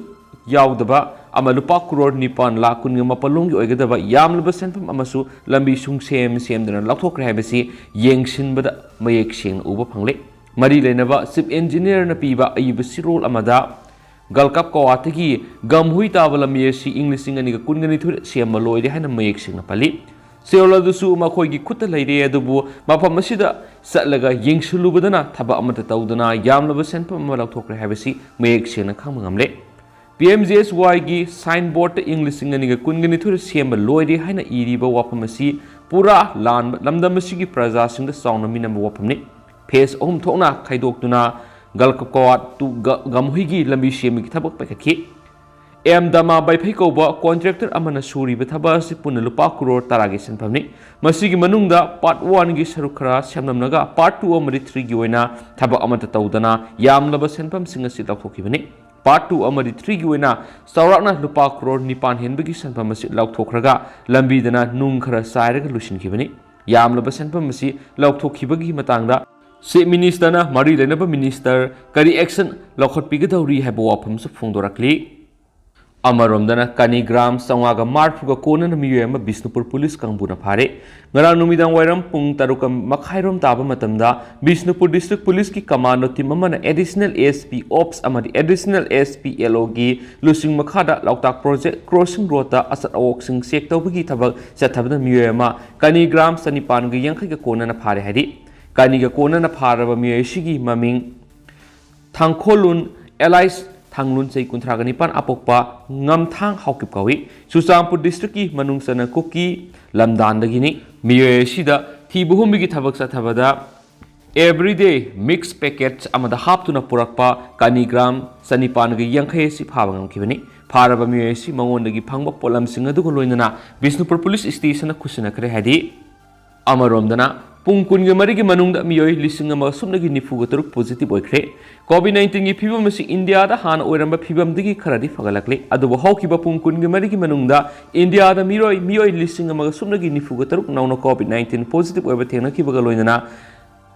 ꯌꯥꯎꯗꯕ ꯑꯃ ꯂꯨꯄꯥ ꯀ꯭ꯔꯣꯔ ꯅꯤꯄꯥꯟ ꯂꯥꯈ ꯀꯨꯟꯒ ꯃꯥꯄꯜ ꯂꯣꯝꯒꯤ ꯑꯣꯏꯒꯗꯕ ꯌꯥꯝꯂꯕ ꯁꯦꯟꯐꯝ ꯑꯃꯁꯨ ꯂꯝꯕꯤ ꯁꯨꯡꯁꯦꯝ ꯁꯦꯝꯗꯅ ꯂꯧꯊꯣꯛꯈ꯭ꯔꯦ ꯍꯥꯏꯕꯁꯤ ꯌꯦꯡꯁꯤꯟꯕꯗ ꯃꯌꯦꯛ ꯁꯦꯡꯅ ꯎꯕ ꯐꯪꯂꯦ꯫ ꯃꯔꯤ ꯂꯩꯅꯕ ꯆꯤꯐ ꯏꯟꯖꯤꯅꯤꯌꯔꯅ ꯄꯤꯕ ꯑꯏꯕ ꯆꯦꯔꯣꯜ ꯑꯃꯗ ꯒꯜꯀꯞ ꯀꯋꯥꯠꯇꯒꯤ ꯒꯝꯍꯨꯏ ꯇꯥꯕ ꯂꯝꯕꯤ ꯑꯁꯤ ꯏꯪ ꯂꯤꯁꯤꯡ ꯑꯅꯤꯒ ꯀꯨꯟꯒ ꯅꯤꯊꯣꯏꯗ ꯁꯦꯝꯕ ꯂꯣꯏꯔꯦ ꯍꯥꯏꯅ ꯃꯌꯦꯛ ꯁꯦꯡꯅ ꯄꯜꯂꯤ꯫ ꯆꯦꯔꯣꯜ ꯑꯗꯨꯁꯨ ꯃꯈꯣꯏꯒꯤ ꯈꯨꯠꯇ ꯂꯩꯔꯦ, ꯑꯗꯨꯕꯨ ꯃꯐꯝ ꯑꯁꯤꯗ ꯆꯠꯂꯒ ꯌꯦꯡꯁꯤꯜꯂꯨꯕꯗꯅ ꯊꯕꯛ ꯑꯃꯠꯇ ꯇꯧꯗꯅ ꯌꯥꯝꯂꯕ ꯁꯦꯟꯐꯝ ꯑꯃ ꯂꯧꯊꯣꯛꯈ꯭ꯔꯦ ꯍꯥꯏꯕꯁꯤ ꯃꯌꯦꯛ ꯁꯦꯡꯅ ꯈꯪꯕ ꯉꯝꯂꯦ꯫ ꯄꯤ ꯑꯦꯝ ꯖꯤ ꯑꯦꯁ ꯋꯥꯏꯒꯤ ꯁꯥꯏꯟ ꯕꯣꯔꯗꯇ ꯏꯪ ꯂꯤꯁꯤꯡ ꯑꯅꯤꯒ ꯀꯨꯟꯒ ꯅꯤꯊꯣꯏꯗ ꯁꯦꯝꯕ ꯂꯣꯏꯔꯦ ꯍꯥꯏꯅ ꯏꯔꯤꯕ ꯋꯥꯐꯝ ꯑꯁꯤ ꯄꯨꯔꯥ ꯂꯥꯟꯕ, ꯂꯝꯗꯝ ꯑꯁꯤꯒꯤ ꯄ꯭ꯔꯖꯥꯁꯤꯡꯗ ꯆꯥꯎꯅ ꯃꯤꯅꯝꯕ ꯋꯥꯐꯝꯅꯤ꯫ ꯐꯦꯁ ꯑꯍꯨꯝ ꯊꯣꯛꯅ ꯈꯥꯏꯗꯣꯛꯇꯨꯅ ꯒꯜꯀꯞꯀꯋꯥꯠ ꯇꯨ ꯒ-, ꯒꯝꯍꯨꯏꯒꯤ ꯂꯝꯕꯤ ꯁꯦꯝꯕꯒꯤ ꯊꯕꯛ ꯄꯥꯏꯈꯠꯈꯤ꯫ ꯑꯦꯝ ꯗꯥꯃꯥ ꯕꯩꯐꯩ ꯀꯧꯕ ꯀꯣꯟꯇ꯭ꯔꯦꯛꯇꯔ ꯑꯃꯅ ꯁꯨꯔꯤꯕ ꯊꯕꯛ ꯑꯁꯤ ꯄꯨꯟꯅ ꯂꯨꯄꯥ ꯀ꯭ꯔꯣꯔ ꯇꯔꯥꯒꯤ ꯁꯦꯟꯐꯝꯅꯤ꯫ ꯃꯁꯤꯒꯤ ꯃꯅꯨꯡꯗ ꯄꯥꯔꯠ ꯋꯥꯟꯒꯤ ꯁꯔꯨꯛ ꯈꯔ ꯁꯦꯝꯂꯝꯂꯒ ꯄꯥꯔꯠ ꯇꯨ ꯑꯃꯗꯤ ꯊ꯭ꯔꯤꯒꯤ ꯑꯣꯏꯅ ꯊꯕꯛ ꯑꯃꯠꯇ ꯇꯧꯗꯅ ꯌꯥꯝꯂꯕ ꯁꯦꯟꯐꯝꯁꯤꯡ ꯑꯁꯤ ꯂꯧꯊꯣꯛꯈꯤꯕꯅꯤ꯫ Part two ꯑꯃꯗꯤ three ꯒꯤ ꯑꯣꯏꯅ ꯆꯥꯎꯔꯥꯛꯅ ꯂꯨꯄꯥ ꯀ꯭ꯔꯣꯔ ꯅꯤꯄꯥꯟ ꯍꯦꯟꯕꯒꯤ ꯁꯦꯟꯐꯝ ꯑꯁꯤ ꯂꯧꯊꯣꯛꯈ꯭ꯔꯒ ꯂꯝꯕꯤꯗꯅ ꯅꯨꯡ ꯈꯔ ꯆꯥꯏꯔꯒ ꯂꯣꯏꯁꯤꯟꯈꯤꯕꯅꯤ꯫ ꯌꯥꯝꯂꯕ ꯁꯦꯟꯐꯝ ꯑꯁꯤ ꯂꯧꯊꯣꯛꯈꯤꯕꯒꯤ ꯃꯇꯥꯡꯗ Chief Minister ꯅ ꯃꯔꯤ ꯂꯩꯅꯕ minister ꯀꯔꯤ action ꯂꯧꯈꯠꯄꯤꯒꯗꯧꯔꯤ ꯍꯥꯏꯕ ꯋꯥꯐꯝꯁꯨ ꯐꯣꯡꯗꯣꯔꯛꯂꯤ꯫ ꯑꯃꯔꯣꯝꯗꯅ ꯀꯅꯤ ꯒ꯭ꯔꯥꯝ ꯆꯥꯝꯃꯉꯥꯒ ꯃꯔꯤꯐꯨꯒ ꯀꯣꯟꯅꯅ ꯃꯤꯑꯣꯏ ꯑꯃ ꯕꯤꯁꯅꯨꯄꯨꯔ ꯄꯨꯂꯤꯁ ꯀꯥꯡꯕꯨꯅ ꯐꯥꯔꯦ꯫ ꯉꯔꯥꯡ ꯅꯨꯃꯤꯗꯥꯡ ꯋꯥꯏꯔꯝ ꯄꯨꯡ ꯇꯔꯨꯛ ꯃꯈꯥꯏꯔꯣꯝ ꯇꯥꯕ ꯃꯇꯝꯗ ꯕꯤꯁꯅꯨꯄꯨꯔ district ꯄꯨꯂꯤꯁꯀꯤ commando team ꯑꯃꯅ additional SP ops ꯑꯃꯗꯤ additional SP LO ꯒꯤ ꯂꯨꯆꯤꯡ ꯃꯈꯥꯗ ꯂꯣꯛꯇꯥꯛ project crossing road ꯇ ꯑꯆꯠ ꯑꯋꯣꯛꯁꯤꯡ check ꯇꯧꯕꯒꯤ ꯊꯕꯛ ꯆꯠꯊꯕꯗ ꯃꯤꯑꯣꯏ ꯑꯃ ꯀꯅꯤ ꯒ꯭ꯔꯥꯝ ꯆꯅꯤꯄꯥꯟꯒ ꯌꯥꯡꯈꯩꯒ ꯀꯣꯟꯅꯅ ꯐꯥꯔꯦ ꯍꯥꯏꯔꯤ꯫ ꯀꯅꯤꯒ ꯀꯣꯟꯅꯅ ꯐꯥꯔꯕ ꯃꯤꯑꯣꯏ ꯑꯁꯤꯒꯤ ꯃꯃꯤꯡ ꯊꯥꯡꯈꯣꯂꯨꯟ alias ꯊꯥꯡꯂꯨꯟ, ꯆꯍꯤ ꯀꯨꯟꯊ꯭ꯔꯥꯒ ꯅꯤꯄꯥꯟ, ꯑꯄꯣꯛꯄ ꯉꯝꯊꯥꯡ ꯍꯥꯎꯀꯤꯞ ꯀꯧꯏ꯫ ꯆꯨꯔꯆꯥꯟꯄꯨꯔ district ꯀꯤ ꯃꯅꯨꯡ ꯆꯟꯅ ꯀꯨꯀꯤ ꯂꯝꯗꯥꯟꯗꯒꯤꯅꯤ꯫ ꯃꯤꯑꯣꯏ ꯑꯁꯤꯗ ꯊꯤꯕ ꯍꯨꯝꯕꯒꯤ ꯊꯕꯛ ꯆꯠꯊꯕꯗ everyday mix packets ꯑꯃꯗ ꯍꯥꯞꯇꯨꯅ ꯄꯨꯔꯛꯄ ꯀꯅꯤ ꯒ꯭ꯔꯥꯝ ꯆꯅꯤꯄꯥꯟꯒ ꯌꯥꯡꯈꯩ ꯑꯁꯤ ꯐꯥꯕ ꯉꯝꯈꯤꯕꯅꯤ꯫ ꯐꯥꯔꯕ ꯃꯤꯑꯣꯏ ꯑꯁꯤ ꯃꯉꯣꯟꯗꯒꯤ ꯐꯪꯕ ꯄꯣꯠꯂꯝꯁꯤꯡ ꯑꯗꯨꯒ ꯂꯣꯏꯅꯅ ꯕꯤꯁꯅꯨꯄꯨꯔ ꯄꯨꯂꯤꯁ ꯁ꯭ꯇꯦꯁꯟꯗ ꯈꯨꯠꯁꯤꯟꯅꯈ꯭ꯔꯦ ꯍꯥꯏꯗꯤ꯫ ꯑꯃꯔꯣꯝꯗꯅ, ꯄꯨꯡ ꯀꯨꯟꯒ ꯃꯔꯤꯒꯤ ꯃꯅꯨꯡꯗ ꯃꯤꯑꯣꯏ ꯂꯤꯁꯤꯡ ꯑꯃꯒ ꯁꯨꯞꯅꯒꯤ ꯅꯤꯐꯨꯒ ꯇꯔꯨꯛ positive ꯑꯣꯏꯈ꯭ꯔꯦ꯫ COVID nineteen ꯒꯤ ꯐꯤꯕꯝ ꯑꯁꯤ ꯏꯟꯗꯤꯌꯥꯗ ꯍꯥꯟꯅ ꯑꯣꯏꯔꯝꯕ ꯐꯤꯕꯝꯗꯒꯤ ꯈꯔꯗꯤ ꯐꯒꯠꯂꯛꯂꯦ, ꯑꯗꯨꯕꯨ ꯍꯧꯈꯤꯕ ꯄꯨꯡ ꯀꯨꯟꯒ ꯃꯔꯤꯒꯤ ꯃꯅꯨꯡꯗ ꯏꯟꯗꯤꯌꯥꯗ ꯃꯤꯑꯣꯏ, ꯃꯤꯑꯣꯏ ꯂꯤꯁꯤꯡ ꯑꯃꯒ ꯁꯨꯞꯅꯒꯤ ꯅꯤꯐꯨꯒ ꯇꯔꯨꯛ ꯅꯧꯅ COVID nineteen positive ꯑꯣꯏꯕ ꯊꯦꯡꯅꯈꯤꯕꯒ ꯂꯣꯏꯅꯅ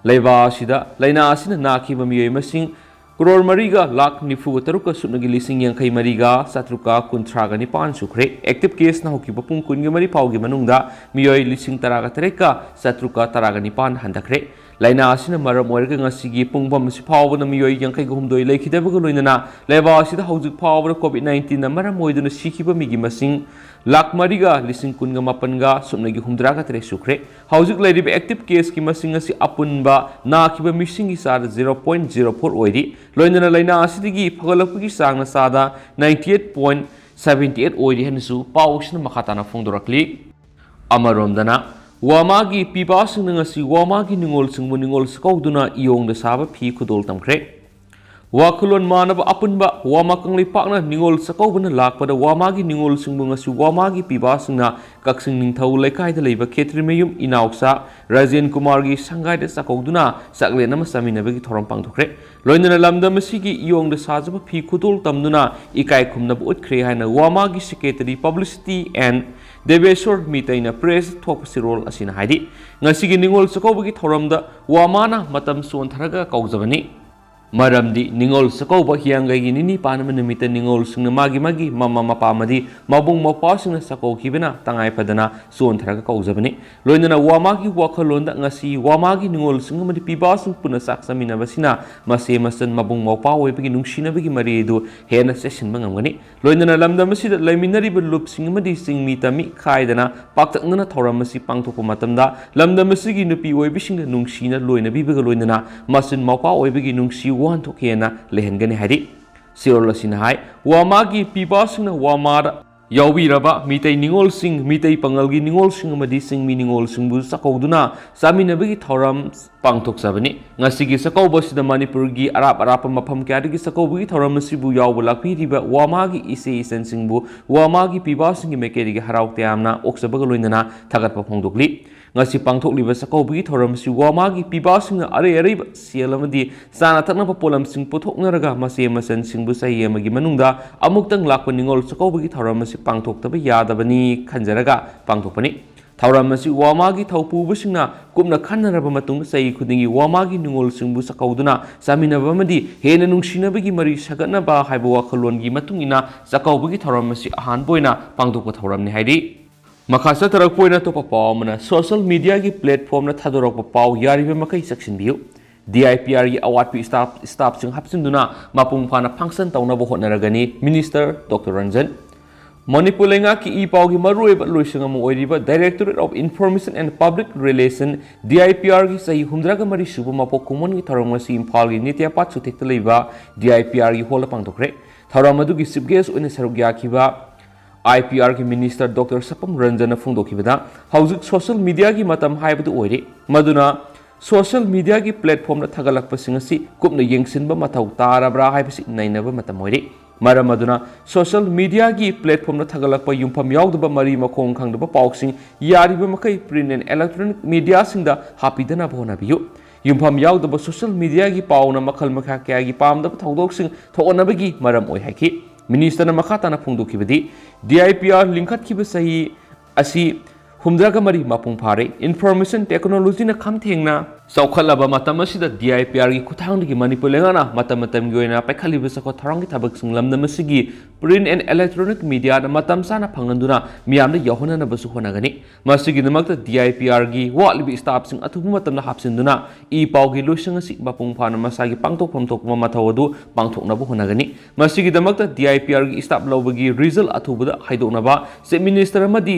ꯂꯩꯕꯥꯛ ꯑꯁꯤꯗ ꯂꯥꯏꯅꯥ ꯑꯁꯤꯅ ꯅꯥꯈꯤꯕ ꯃꯤꯑꯣꯏ ꯃꯁꯤꯡ ꯀ꯭ꯔꯣꯔ ꯃꯔꯤꯒ ꯂꯥꯈ ꯅꯤꯐꯨꯒ ꯇꯔꯨꯛꯀ ꯁꯨꯞꯅꯒꯤ ꯂꯤꯁꯤꯡ ꯌꯥꯡꯈꯩ ꯃꯔꯤꯒ ꯆꯥꯇ꯭ꯔꯨꯛꯀ ꯀꯨꯟꯊ꯭ꯔꯥꯒ ꯅꯤꯄꯥꯟ ꯁꯨꯈ꯭ꯔꯦ꯫ Active case ꯅ ꯍꯧꯈꯤꯕ ꯄꯨꯡ ꯀꯨꯟꯒ ꯃꯔꯤ ꯐꯥꯎꯒꯤ ꯃꯅꯨꯡꯗ ꯃꯤꯑꯣꯏ ꯂꯤꯁꯤꯡ ꯇꯔꯥꯒ ꯇꯔꯦꯠꯀ ꯆꯥꯇ꯭ꯔꯨꯛꯀ ꯇꯔꯥꯒ ꯅꯤꯄꯥꯟ ꯍꯟꯊꯈ꯭ꯔꯦ꯫ ꯂꯥꯏꯅꯥ ꯑꯁꯤꯅ ꯃꯔꯝ ꯑꯣꯏꯔꯒ ꯉꯁꯤꯒꯤ ꯄꯨꯡꯐꯝ ꯑꯁꯤ ꯐꯥꯎꯕꯗ ꯃꯤꯑꯣꯏ ꯌꯥꯡꯈꯩꯒ ꯍꯨꯝꯗꯣꯏ ꯂꯩꯈꯤꯗꯕꯒ ꯂꯣꯏꯅꯅ ꯂꯩꯕꯥꯛ ꯑꯁꯤꯗ ꯍꯧꯖꯤꯛ ꯐꯥꯎꯕꯗ COVID nineteen ꯅ ꯃꯔꯝ ꯑꯣꯏꯗꯨꯅ ꯁꯤꯈꯤꯕ ꯃꯤꯒꯤ ꯃꯁꯤꯡ ꯂꯥꯈ ꯃꯔꯤꯒ ꯂꯤꯁꯤꯡ ꯀꯨꯟꯒ ꯃꯥꯄꯟꯒ ꯁꯨꯞꯅꯒꯤ ꯍꯨꯝꯗ꯭ꯔꯥꯒ ꯇꯔꯦꯠ ꯁꯨꯈ꯭ꯔꯦ꯫ ꯍꯧꯖꯤꯛ ꯂꯩꯔꯤꯕ active case ꯀꯤ ꯃꯁꯤꯡ ꯑꯁꯤ ꯑꯄꯨꯟꯕ ꯅꯥꯈꯤꯕ ꯃꯤꯁꯤꯡꯒꯤ ꯆꯥꯗ zero point zero four ꯑꯣꯏꯔꯤ꯫ ꯂꯣꯏꯅꯅ ꯂꯥꯏꯅꯥ ꯑꯁꯤꯗꯒꯤ ꯐꯒꯠꯂꯛꯄꯒꯤ ꯆꯥꯡꯅ ꯆꯥꯗ ninety eight point seventy eight ꯑꯣꯏꯔꯤ ꯍꯥꯏꯅꯁꯨ ꯄꯥꯎ ꯑꯁꯤꯅ ꯃꯈꯥ ꯇꯥꯅ ꯐꯣꯡꯗꯣꯔꯛꯂꯤ꯫ ꯑꯃꯔꯣꯝꯗꯅ, ꯋꯥꯃꯥꯒꯤ ꯄꯤꯕꯥꯁꯤꯡꯅ ꯉꯁꯤ ꯋꯥꯃꯥꯒꯤ ꯅꯤꯉꯣꯜꯁꯤꯡꯕꯨ ꯅꯤꯉꯣꯜ ꯆꯥꯛꯀꯧꯗꯨꯅ ꯏꯌꯣꯡꯗ ꯁꯥꯕ ꯐꯤ ꯈꯨꯗꯣꯜ ꯇꯝꯈ꯭ꯔꯦ꯫ ꯋꯥꯈꯜꯂꯣꯟ ꯃꯥꯟꯅꯕ ꯑꯄꯨꯟꯕ ꯋꯥꯃꯥ ꯀꯪꯂꯩꯄꯥꯛꯅ ꯅꯤꯉꯣꯜ ꯆꯥꯛꯀꯧꯕꯅ ꯂꯥꯛꯄꯗ ꯋꯥꯃꯥꯒꯤ ꯅꯤꯉꯣꯜꯁꯤꯡꯕꯨ ꯉꯁꯤ ꯋꯥꯃꯥꯒꯤ ꯄꯤꯕꯥꯁꯤꯡꯅ ꯀꯛꯆꯤꯡ ꯅꯤꯡꯊꯧ ꯂꯩꯀꯥꯏꯗ ꯂꯩꯕ ꯈꯦꯇ꯭ꯔꯤꯃꯌꯨꯝ ꯏꯅꯥꯎꯆꯥ ꯔꯥꯖꯦꯟ ꯀꯨꯃꯥꯔꯒꯤ ꯁꯪꯒꯥꯏꯗ ꯆꯥꯛꯀꯧꯗꯨꯅ ꯆꯥꯛꯂꯦꯟ ꯑꯃ ꯆꯥꯃꯤꯟꯅꯕꯒꯤ ꯊꯧꯔꯝ ꯄꯥꯡꯊꯣꯛꯈ꯭ꯔꯦ꯫ ꯂꯣꯏꯅꯅ ꯂꯝꯗꯝ ꯑꯁꯤꯒꯤ ꯏꯌꯣꯡꯗ ꯁꯥꯖꯕ ꯐꯤ ꯈꯨꯗꯣꯜ ꯇꯝꯗꯨꯅ ꯏꯀꯥꯏ ꯈꯨꯝꯅꯕ ꯎꯠꯈ꯭ꯔꯦ ꯍꯥꯏꯅ ꯋꯥꯃꯥꯒꯤ secretary publicity and ꯗꯦꯕꯦꯁꯣꯔ ꯃꯤꯇꯩꯅ press ꯊꯣꯛꯄ ꯆꯦꯔꯣꯜ ꯑꯁꯤꯅ ꯍꯥꯏꯔꯤ꯫ ꯉꯁꯤꯒꯤ ꯅꯤꯉꯣꯜ ꯆꯥꯛꯀꯧꯕꯒꯤ ꯊꯧꯔꯝꯗ ꯋꯥꯃꯥꯅ ꯃꯇꯝ ꯆꯣꯟꯊꯔꯒ ꯀꯧꯖꯕꯅꯤ꯫ ꯃꯔꯝꯗꯤ ꯅꯤꯉꯣꯜ ꯆꯥꯛꯀꯧꯕ ꯍꯤꯌꯥꯡꯒꯩꯒꯤ ꯅꯤꯅꯤ ꯄꯥꯟꯕ ꯅꯨꯃꯤꯠꯇ ꯅꯤꯉꯣꯜꯁꯤꯡꯅ ꯃꯥꯒꯤ ꯃꯥꯒꯤ ꯃꯃꯥ ꯃꯄꯥ ꯑꯃꯗꯤ ꯃꯕꯨꯡ ꯃꯧꯄ꯭ꯋꯥꯁꯤꯡꯅ ꯆꯥꯛꯀꯧꯈꯤꯕꯅ ꯇꯉꯥꯏ ꯐꯗꯅ ꯆꯣꯟꯊꯔꯒ ꯀꯧꯖꯕꯅꯤ꯫ ꯂꯣꯏꯅꯅ ꯋꯥꯃꯥꯒꯤ ꯋꯥꯈꯜꯂꯣꯟꯗ ꯉꯁꯤ ꯋꯥꯃꯥꯒꯤ ꯅꯤꯉꯣꯜꯁꯤꯡ ꯑꯃꯗꯤ ꯄꯤꯕꯥꯁꯤꯡ ꯄꯨꯟꯅ ꯆꯥꯛ ꯆꯥꯃꯤꯟꯅꯕꯁꯤꯅ ꯃꯆꯦ ꯃꯆꯟ ꯃꯕꯨꯡ ꯃꯧꯄ꯭ꯋꯥ ꯑꯣꯏꯕꯒꯤ ꯅꯨꯡꯁꯤꯅꯕꯒꯤ ꯃꯔꯤ ꯑꯗꯨ ꯍꯦꯟꯅ ꯆꯦꯠꯁꯤꯟꯕ ꯉꯝꯒꯅꯤ꯫ ꯂꯣꯏꯅꯅ ꯂꯝꯗꯝ ꯑꯁꯤꯗ ꯂꯩꯃꯤꯟꯅꯔꯤꯕ ꯂꯨꯞꯁꯤꯡ ꯑꯃꯗꯤ ꯆꯤꯡꯃꯤ ꯇꯝꯃꯤ ꯈꯥꯏꯗꯅ ꯄꯥꯛꯇꯛꯅꯅ ꯊꯧꯔꯝ ꯑꯁꯤ ꯄꯥꯡꯊꯣꯛꯄ ꯃꯇꯝꯗ ꯂꯝꯗꯝ ꯑꯁꯤꯒꯤ ꯅꯨꯄꯤ ꯑꯣꯏꯕꯤꯁꯤꯡꯗ ꯅꯨꯡꯁꯤꯅ ꯂꯣꯏꯅꯕꯤꯕꯒ ꯂꯣꯏꯅꯅ ꯃꯆꯤꯟ ꯃꯧꯄ꯭ꯋꯥ ꯑꯣꯏꯕꯒꯤ ꯅꯨꯡꯁꯤ ꯋꯥꯍꯟꯊꯣꯛ ꯍꯦꯟꯅ ꯂꯩꯍꯟꯒꯅꯤ ꯍꯥꯏꯔꯤ꯫ ꯆꯦꯔꯣꯜ ꯑꯁꯤꯅ ꯍꯥꯏ, ꯋꯥꯃꯥꯒꯤ ꯄꯤꯕꯥꯁꯤꯡꯅ ꯋꯥꯃꯥꯗ ꯌꯥꯎꯕꯤꯔꯕ ꯃꯤꯇꯩ ꯅꯤꯉꯣꯜꯁꯤꯡ, ꯃꯤꯇꯩ ꯄꯥꯉꯜꯒꯤ ꯅꯤꯉꯣꯜꯁꯤꯡ ꯑꯃꯗꯤ ꯆꯤꯡꯃꯤ ꯅꯤꯉꯣꯜꯁꯤꯡꯕꯨ ꯆꯥꯛꯀꯧꯗꯨꯅ ꯆꯥꯃꯤꯟꯅꯕꯒꯤ ꯊꯧꯔꯝ ꯄꯥꯡꯊꯣꯛꯆꯕꯅꯤ꯫ ꯉꯁꯤꯒꯤ ꯆꯥꯛꯀꯧꯕ ꯑꯁꯤꯗ ꯃꯅꯤꯄꯨꯔꯒꯤ ꯑꯔꯥꯞ ꯑꯔꯥꯞꯄ ꯃꯐꯝ ꯀꯌꯥꯗꯒꯤ ꯆꯥꯛꯀꯧꯕꯒꯤ ꯊꯧꯔꯝ ꯑꯁꯤꯕꯨ ꯌꯥꯎꯕ ꯂꯥꯛꯄꯤꯔꯤꯕ ꯋꯥꯃꯥꯒꯤ ꯏꯆꯦ ꯏꯆꯟꯁꯤꯡꯕꯨ ꯋꯥꯃꯥꯒꯤ ꯄꯤꯕꯥꯁꯤꯡꯒꯤ ꯃꯥꯏꯀꯩꯗꯒꯤ ꯍꯔꯥꯎ ꯇꯌꯥꯝꯅ ꯑꯣꯛꯆꯕꯒ ꯂꯣꯏꯅꯅ ꯊꯥꯒꯠꯄ ꯐꯣꯡꯗꯣꯛꯂꯤ꯫ ꯉꯁꯤ ꯄꯥꯡꯊꯣꯛꯂꯤꯕ ꯆꯥꯛꯀꯧꯕꯒꯤ ꯊꯧꯔꯝ ꯑꯁꯤ ꯋꯥꯃꯥꯒꯤ ꯄꯤꯕꯥꯁꯤꯡꯅ ꯑꯔꯩ ꯑꯔꯩꯕ ꯁꯦꯜ ꯑꯃꯗꯤ ꯆꯥꯅ ꯊꯛꯅꯕ ꯄꯣꯠꯂꯝꯁꯤꯡ ꯄꯨꯊꯣꯛꯅꯔꯒ ꯃꯆꯦ ꯃꯆꯟꯁꯤꯡꯕꯨ ꯆꯍꯤ ꯑꯃꯒꯤ ꯃꯅꯨꯡꯗ ꯑꯃꯨꯛꯇꯪ ꯂꯥꯛꯄ ꯅꯤꯉꯣꯜ ꯆꯥꯛꯀꯧꯕꯒꯤ ꯊꯧꯔꯝ ꯑꯁꯤ ꯄꯥꯡꯊꯣꯛꯇꯕ ꯌꯥꯗꯕꯅꯤ ꯈꯟꯖꯔꯒ ꯄꯥꯡꯊꯣꯛꯄꯅꯤ꯫ ꯊꯧꯔꯝ ꯑꯁꯤ ꯋꯥꯃꯥꯒꯤ ꯊꯧꯄꯨꯕꯁꯤꯡꯅ ꯀꯨꯞꯅ ꯈꯟꯅꯔꯕ ꯃꯇꯨꯡ ꯆꯍꯤ ꯈꯨꯗꯤꯡꯒꯤ ꯋꯥꯃꯥꯒꯤ ꯅꯤꯉꯣꯜꯁꯤꯡꯕꯨ ꯆꯥꯛꯀꯧꯗꯨꯅ ꯆꯥꯃꯤꯟꯅꯕ ꯑꯃꯗꯤ ꯍꯦꯟꯅ ꯅꯨꯡꯁꯤꯅꯕꯒꯤ ꯃꯔꯤ ꯁꯥꯒꯠꯅꯕ ꯍꯥꯏꯕ ꯋꯥꯈꯜꯂꯣꯟꯒꯤ ꯃꯇꯨꯡ ꯏꯟꯅ ꯆꯥꯛꯀꯧꯕꯒꯤ ꯊꯧꯔꯝ ꯑꯁꯤ ꯑꯍꯥꯟꯕ ꯑꯣꯏꯅ ꯄꯥꯡꯊꯣꯛꯄ ꯊꯧꯔꯝꯅꯤ ꯍꯥꯏꯔꯤ꯫ ꯃꯈꯥ ꯆꯠꯊꯔꯛꯄ ꯑꯣꯏꯅ ꯑꯇꯣꯞꯄ ꯄꯥꯎ ꯑꯃꯅ, social media ꯒꯤ platform ꯅ ꯊꯥꯗꯣꯔꯛꯄ ꯄꯥꯎ ꯌꯥꯔꯤꯕ ꯃꯈꯩ ꯆꯦꯛꯁꯤꯟꯕꯤꯌꯨ꯫ D I P R ꯒꯤ ꯑꯋꯥꯠꯄ staff, staff ꯁꯤꯡ ꯍꯥꯞꯆꯤꯟꯗꯨꯅ ꯃꯄꯨꯡ ꯐꯥꯅ function ꯇꯧꯅꯕ ꯍꯣꯠꯅꯔꯒꯅꯤ, Minister Doctor ꯔꯟꯖꯟ꯫ ꯃꯅꯤꯄꯨꯔ ꯂꯩꯉꯥꯛꯀꯤ ꯏ ꯄꯥꯎꯒꯤ ꯃꯔꯨꯑꯣꯏꯕ ꯂꯣꯏꯁꯪ ꯑꯃ ꯑꯣꯏꯔꯤꯕ Directorate of Information and Public Relation, D I P R ꯒꯤ ꯆꯍꯤ ꯍꯨꯝꯗ꯭ꯔꯥꯒ ꯃꯔꯤ ꯁꯨꯕ ꯃꯄꯣꯛ ꯀꯨꯝꯑꯣꯟꯒꯤ ꯊꯧꯔꯝ ꯉꯁꯤ ꯏꯝꯐꯥꯜꯒꯤ ꯅꯤꯇ꯭ꯌꯥꯄꯥꯠ ꯁꯨꯊꯦꯛꯇ ꯂꯩꯕ D I P R ꯒꯤ hall ꯗ ꯄꯥꯡꯊꯣꯛꯈ꯭ꯔꯦ꯫ ꯊꯧꯔꯝ ꯑꯗꯨꯒꯤ chief guest ꯑꯣꯏꯅ ꯁꯔꯨꯛ ꯌꯥꯈꯤꯕ I P R ꯒꯤ Minister Doctor ꯁꯄꯝ ꯔꯟꯖꯟꯅ ꯐꯣꯡꯗꯣꯛꯈꯤꯕꯗ, ꯍꯧꯖꯤꯛ social media ꯒꯤ ꯃꯇꯝ ꯍꯥꯏꯕꯗꯨ ꯑꯣꯏꯔꯦ, ꯃꯗꯨꯅ ꯁꯣꯁꯤꯌꯦꯜ ꯃꯤꯗꯤꯌꯥꯒꯤ ꯄ꯭ꯂꯦꯠꯐꯣꯝꯗ ꯊꯥꯒꯠꯂꯛꯄꯁꯤꯡ ꯑꯁꯤ ꯀꯨꯞꯅ ꯌꯦꯡꯁꯤꯟꯕ ꯃꯊꯧ ꯇꯥꯔꯕ꯭ꯔꯥ ꯍꯥꯏꯕꯁꯤ ꯅꯩꯅꯕ ꯃꯇꯝ ꯑꯣꯏꯔꯦ꯫ ꯃꯔꯝ ꯑꯗꯨꯅ ꯁꯣꯁꯤꯌꯦꯜ ꯃꯤꯗꯤꯌꯥꯒꯤ ꯄ꯭ꯂꯦꯠꯐꯣꯝꯗ ꯊꯥꯒꯠꯂꯛꯄ ꯌꯨꯝꯐꯝ ꯌꯥꯎꯗꯕ ꯃꯔꯤ ꯃꯈꯣꯡ ꯈꯪꯗꯕ ꯄꯥꯎꯁꯤꯡ ꯌꯥꯔꯤꯕ ꯃꯈꯩ print and electronic ꯃꯤꯗꯤꯌꯥꯁꯤꯡꯗ ꯍꯥꯞꯄꯤꯗꯅꯕ ꯍꯣꯠꯅꯕꯤꯌꯨ꯫ ꯌꯨꯝꯐꯝ ꯌꯥꯎꯗꯕ ꯁꯣꯁꯤꯌꯦꯜ ꯃꯤꯗꯤꯌꯥꯒꯤ ꯄꯥꯎꯅ ꯃꯈꯜ ꯃꯈꯥ ꯀꯌꯥꯒꯤ ꯄꯥꯝꯗꯕ ꯊꯧꯗꯣꯛꯁꯤꯡ ꯊꯣꯛꯍꯟꯅꯕꯒꯤ ꯃꯔꯝ ꯑꯣꯏ ꯍꯥꯏꯈꯤ꯫ ꯃꯤꯅꯤꯁꯇꯔꯅ ꯃꯈꯥ ꯇꯥꯅ ꯐꯣꯡꯗꯣꯛꯈꯤꯕꯗꯤ, ꯗꯤ ꯑꯥꯏ ꯄꯤ ꯑꯥꯔ ꯂꯤꯡꯈꯠꯈꯤꯕ ꯆꯍꯤ ꯑꯁꯤ ꯍꯨꯝꯗ꯭ꯔꯥꯒ ꯃꯔꯤ ꯃꯄꯨꯡ ꯐꯥꯔꯦ꯫ ꯏꯟꯐꯣꯔꯃꯦꯁꯟ ꯇꯦꯛꯅꯣꯂꯣꯖꯤꯅ ꯈꯝ ꯊꯦꯡꯅ ꯆꯥꯎꯈꯠꯂꯕ ꯃꯇꯝ ꯑꯁꯤꯗ ꯗꯤ ꯑꯥꯏ ꯄꯤ ꯑꯥꯔꯒꯤ ꯈꯨꯠꯊꯥꯡꯗꯒꯤ ꯃꯅꯤꯄꯨꯔ ꯂꯩꯉꯥꯛꯅ ꯃꯇꯝ ꯃꯇꯝꯒꯤ ꯑꯣꯏꯅ ꯄꯥꯏꯈꯠꯂꯤꯕ ꯆꯥꯎꯈꯠ ꯊꯧꯔꯥꯡꯒꯤ ꯊꯕꯛꯁꯤꯡ ꯂꯝꯗꯝ ꯑꯁꯤꯒꯤ print and electronic ꯃꯤꯗꯤꯌꯥꯗ ꯃꯇꯝ ꯆꯥꯅ ꯐꯪꯍꯟꯗꯨꯅ ꯃꯤꯌꯥꯝꯗ ꯌꯧꯍꯟꯅꯅꯕꯁꯨ ꯍꯣꯠꯅꯒꯅꯤ꯫ ꯃꯁꯤꯒꯤꯗꯃꯛꯇ ꯗꯤ ꯑꯥꯏ ꯄꯤ ꯑꯥꯔꯒꯤ ꯋꯥꯠꯂꯤꯕ ꯁ꯭ꯇꯥꯐꯁꯤꯡ ꯑꯊꯨꯕ ꯃꯇꯝꯗ ꯍꯥꯞꯆꯤꯟꯗꯨꯅ ꯏ ꯄꯥꯎꯒꯤ ꯂꯣꯏꯁꯪ ꯑꯁꯤ ꯃꯄꯨꯡ ꯐꯥꯅ ꯃꯁꯥꯒꯤ ꯄꯥꯡꯊꯣꯛꯐꯝ ꯊꯣꯛꯄ ꯃꯊꯧ ꯑꯗꯨ ꯄꯥꯡꯊꯣꯛꯅꯕ ꯍꯣꯠꯅꯒꯅꯤ꯫ ꯃꯁꯤꯒꯤꯗꯃꯛꯇ ꯗꯤ ꯑꯥꯏ ꯄꯤ ꯑꯥꯔꯒꯤ ꯁ꯭ꯇꯥꯐ ꯂꯧꯕꯒꯤ ꯔꯤꯖꯜ ꯑꯊꯨꯕꯗ ꯍꯥꯏꯗꯣꯛꯅꯕ ꯆꯤꯐ ꯃꯤꯅꯤꯁꯇꯔ ꯑꯃꯗꯤ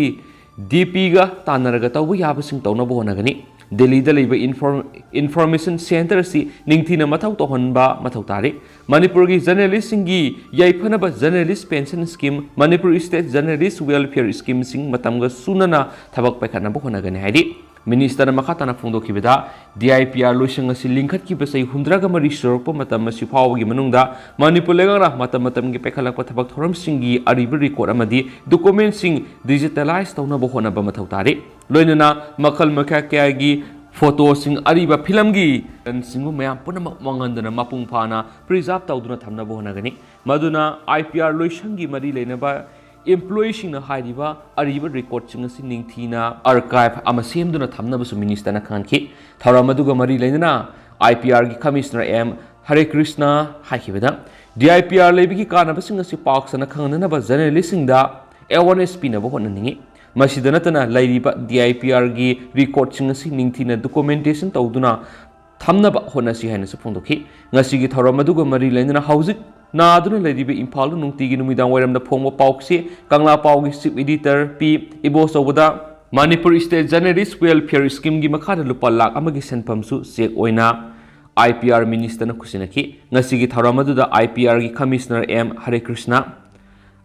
ꯗꯤ ꯄꯤꯒ ꯇꯥꯟꯅꯔꯒ ꯇꯧꯕ ꯌꯥꯕꯁꯤꯡ ꯇꯧꯅꯕ ꯍꯣꯠꯅꯒꯅꯤ꯫ ꯗꯦꯜꯂꯤꯗ ꯂꯩꯕ ꯏꯟꯐꯣꯔ-, ꯏꯟꯐꯣꯔꯃꯦꯁꯟ ꯁꯦꯟꯇꯔ ꯑꯁꯤ ꯅꯤꯡꯊꯤꯅ ꯃꯊꯧ ꯇꯧꯍꯟꯕ ꯃꯊꯧ ꯇꯥꯔꯤ꯫ ꯃꯅꯤꯄꯨꯔꯒꯤ ꯖꯔꯅꯦꯂꯤꯁꯁꯤꯡꯒꯤ ꯌꯥꯏꯐꯅꯕ journalist pension scheme, Manipur state journalist welfare ꯁ꯭ꯀꯤꯝꯁꯤꯡ ꯃꯇꯝꯒ ꯆꯨꯅꯅ ꯊꯕꯛ ꯄꯥꯏꯈꯠꯅꯕ ꯍꯣꯠꯅꯒꯅꯤ ꯍꯥꯏꯔꯤ꯫ ꯃꯤꯅꯤꯁꯇꯔꯅ ꯃꯈꯥ ꯇꯥꯅ ꯐꯣꯡꯗꯣꯛꯈꯤꯕꯗ, ꯗꯤ ꯑꯥꯏ ꯄꯤ ꯑꯥꯔ ꯂꯣꯏꯁꯪ ꯑꯁꯤ ꯂꯤꯡꯈꯠꯈꯤꯕ ꯆꯍꯤ ꯍꯨꯝꯗ꯭ꯔꯥꯒ ꯃꯔꯤ ꯁꯨꯔꯛꯄ ꯃꯇꯝ ꯑꯁꯤ ꯐꯥꯎꯕꯒꯤ ꯃꯅꯨꯡꯗ ꯃꯅꯤꯄꯨꯔ ꯂꯩꯉꯥꯛꯅ ꯃꯇꯝ ꯃꯇꯝꯒꯤ ꯄꯥꯏꯈꯠꯂꯛꯄ ꯊꯕꯛ ꯊꯧꯔꯝꯁꯤꯡꯒꯤ ꯑꯔꯤꯕ ꯔꯦꯀꯣꯔꯗ ꯑꯃꯗꯤ ꯗꯣꯀꯨꯃꯦꯟꯁꯤꯡ ꯗꯤꯖꯤꯇꯦꯂꯥꯏꯖ ꯇꯧꯅꯕ ꯍꯣꯠꯅꯕ ꯃꯊꯧ ꯇꯥꯔꯤ꯫ ꯂꯣꯏꯅꯅ ꯃꯈꯜ ꯃꯈꯥ ꯀꯌꯥꯒꯤ ꯐꯣꯇꯣꯁꯤꯡ, ꯑꯔꯤꯕ ꯐꯤꯂꯝꯒꯤ ꯁꯤꯡꯕꯨ ꯃꯌꯥꯝ ꯄꯨꯝꯅꯃꯛ ꯃꯥꯡꯍꯟꯗꯅ ꯃꯄꯨꯡ ꯐꯥꯅ ꯄ꯭ꯔꯤꯖꯥꯕ ꯇꯧꯗꯨꯅ ꯊꯝꯅꯕ ꯍꯣꯠꯅꯒꯅꯤ꯫ ꯃꯗꯨꯅ ꯑꯥꯏ ꯄꯤ ꯑꯥꯔ ꯂꯣꯏꯁꯪꯒꯤ ꯃꯔꯤ ꯂꯩꯅꯕ ꯏꯝꯄ꯭ꯂꯣꯌꯤꯁꯤꯡꯅ ꯍꯥꯏꯔꯤꯕ ꯑꯔꯤꯕ ꯔꯦꯀꯣꯔꯗꯁꯤꯡ ꯑꯁꯤ ꯅꯤꯡꯊꯤꯅ ꯑꯥꯔꯀꯥꯏꯚ ꯑꯃ ꯁꯦꯝꯗꯨꯅ ꯊꯝꯅꯕꯁꯨ ꯃꯤꯅꯤꯁꯇꯔꯅ ꯈꯪꯍꯟꯈꯤ꯫ ꯊꯧꯔꯝ ꯑꯗꯨꯒ ꯃꯔꯤ ꯂꯩꯅꯅ ꯑꯥꯏ P ꯑꯥꯔꯒꯤ commissioner M Hare Krishna ꯍꯥꯏꯈꯤꯕꯗ, D I P R ꯂꯩꯕꯒꯤ ꯀꯥꯟꯅꯕꯁꯤꯡ ꯑꯁꯤ ꯄꯥꯛ ꯁꯟꯅ ꯈꯪꯍꯟꯅꯅꯕ ꯖꯔꯅꯦꯂꯤꯁꯁꯤꯡꯗ ꯑꯦꯋꯥꯔꯅꯦꯁ ꯄꯤꯅꯕ ꯍꯣꯠꯅꯅꯤꯡꯏ꯫ ꯃꯁꯤꯗ ꯅꯠꯇꯅ ꯂꯩꯔꯤꯕ ꯗꯤ ꯑꯥꯏ ꯄꯤ ꯑꯥꯔꯒꯤ ꯔꯦꯀꯣꯔꯗꯁꯤꯡ ꯑꯁꯤ ꯅꯤꯡꯊꯤꯅ ꯗꯣꯀꯨꯃꯦꯟꯇꯦꯁꯟ ꯇꯧꯗꯨꯅ ꯊꯝꯅꯕ ꯍꯣꯠꯅꯁꯤ ꯍꯥꯏꯅꯁꯨ ꯐꯣꯡꯗꯣꯛꯈꯤ꯫ ꯉꯁꯤꯒꯤ ꯊꯧꯔꯝ ꯑꯗꯨꯒ ꯃꯔꯤ ꯂꯩꯅꯅ ꯍꯧꯖꯤꯛ ꯅꯥꯗꯨꯅ ꯂꯩꯔꯤꯕ ꯏꯝꯐꯥꯜꯗ ꯅꯨꯡꯇꯤꯒꯤ ꯅꯨꯃꯤꯗꯥꯡ ꯋꯥꯏꯔꯝꯗ ꯐꯣꯡꯕ ꯄꯥꯎꯆꯦ ꯀꯪꯂꯥ ꯄꯥꯎꯒꯤ ꯆꯤꯐ ꯏꯗꯤꯇꯔ ꯄꯤ ꯏꯕꯣꯆꯧꯕꯗ ꯃꯅꯤꯄꯨꯔ ꯁ꯭ꯇꯦꯠ ꯖꯔꯅꯦꯂꯤꯁ ꯋꯦꯜꯐꯤꯌꯔ ꯁ꯭ꯀꯤꯝꯒꯤ ꯃꯈꯥꯗ ꯂꯨꯄꯥ ꯂꯥꯈ ꯑꯃꯒꯤ ꯁꯦꯟꯐꯝꯁꯨ ꯆꯦꯛ ꯑꯣꯏꯅ ꯑꯥꯏ ꯄꯤ ꯑꯥꯔ ꯃꯤꯅꯤꯁꯇꯔꯅ ꯈꯨꯠꯁꯤꯟꯅꯈꯤ꯫ ꯉꯁꯤꯒꯤ ꯊꯧꯔꯝ ꯑꯗꯨꯗ ꯑꯥꯏ P ꯑꯥꯔꯒꯤ commissioner M Hare Krishna,